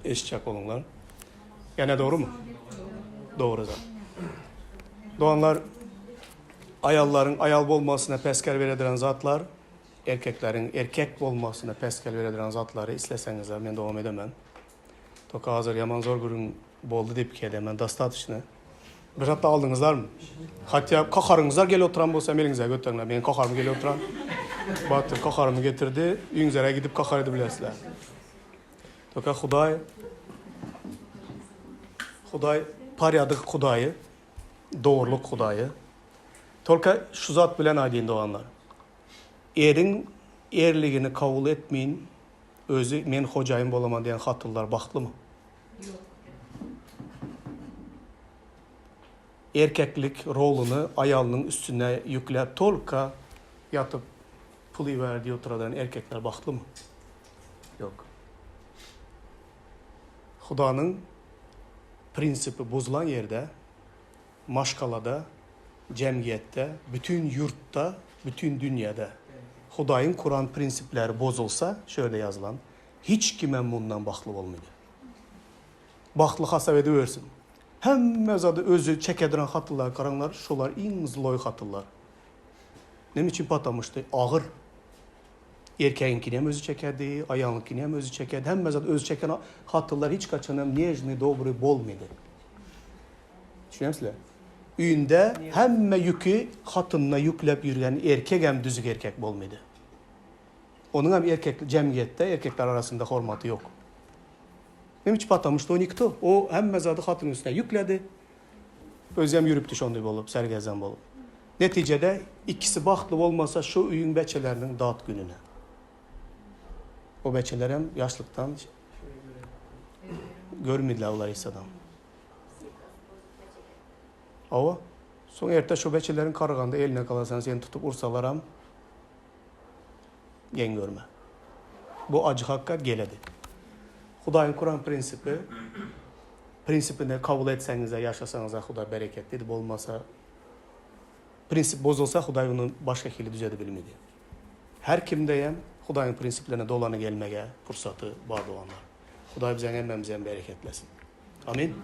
eşitjek boluňlar. Ýene dogrumy? Dogry zat. Doganlar, aýallaryň aýal bolmasyna päsgel berediren zatlar, erkekleriň erkek bolmasyna päsgel berediren zatlary isleseňizler men dowam edemen. Toka hazir ýaman zor gürrüň boldy diýip ki edemen dostatoçno. Bir zat aldyňyzlarmy? Hatda kaharyňyzlar gelip oturan bolsa eliňize göteriňler. Meniň kaharym gelip oturan. Batyr kaharymy getirdi. Öýüňizlere gidip kahar edip bilersizler. Toka Hudaý Hudaý porýadyk Hudaýy, dogrulyk Hudaýy. Tolka şu zat bilen aýdyn doganlar. Eriň erligini kabul etmeýin, özi men hojaýyn bolaman diýen hatynlar bagtlymy? Ýok. Erkeklik roluny aýalynyň üstüne ýükläp tolka ýatyp pul iber diýip oturadan erkekler bagtlymy? Ýok. Hudanyň prinsipi bozulan ýerde, maşgalada, jemgyýetde, bütin ýurtda, bütin dünýäde Hudaýyň kuran prinsipleri bozulsa, şu ýerde ýazylan, hiç kimem mundan bagtly bolmaýdy. Bagtly hasap edibersin. Hemme zady özi çekedirän hatynlara garaňlar, şolar iň zloý hatynlar. Näme üçin patamuşdy agyr. Erkegiňkini hem özi çekerdi, aýalyňkyny hem özi çekerdi. Hemme zady özi çeken hatynlar hiç haçanam nežnyý, dobryý bolmady. Düşünýäňizle? Öýünde hemme ýüki hatynyna ýükläp ýürgen erkegem düzük erkek bolmady. Onuňam erkek jemgyýetde erkekler arasynda hormaty ýok. Näme üçin Потому что o nikto. O hemme zady hatynyň üstüne ýükledi. Özem ýürüpdi şonday bolup, sergezdan bolup. Netijede ikisi bagtly bolmasa şu öýüň beçeleriniň dat gününe. O beçelerem ýaşlykdan görmediler olar hiç zadam. Hawa. Soň erte şu beçeleriň karganda eline galasan seni tutup ursalaram geň görme. Bu ajy hakykat geledi. Hudaýyň kuran prinsipi prinsipini kabul etseňiz-de ýaşasaňyz-da Hudaý bereketlidi, bolmasa prinsip bozulsa Hudaý ony başga hili düzedibilmedi. Her kimdeýem Hudaýyň prinsiplerine dolany gelmege pursaty bar doganlar. Hudaý biziň hemmämizem bereketlesin. Amin.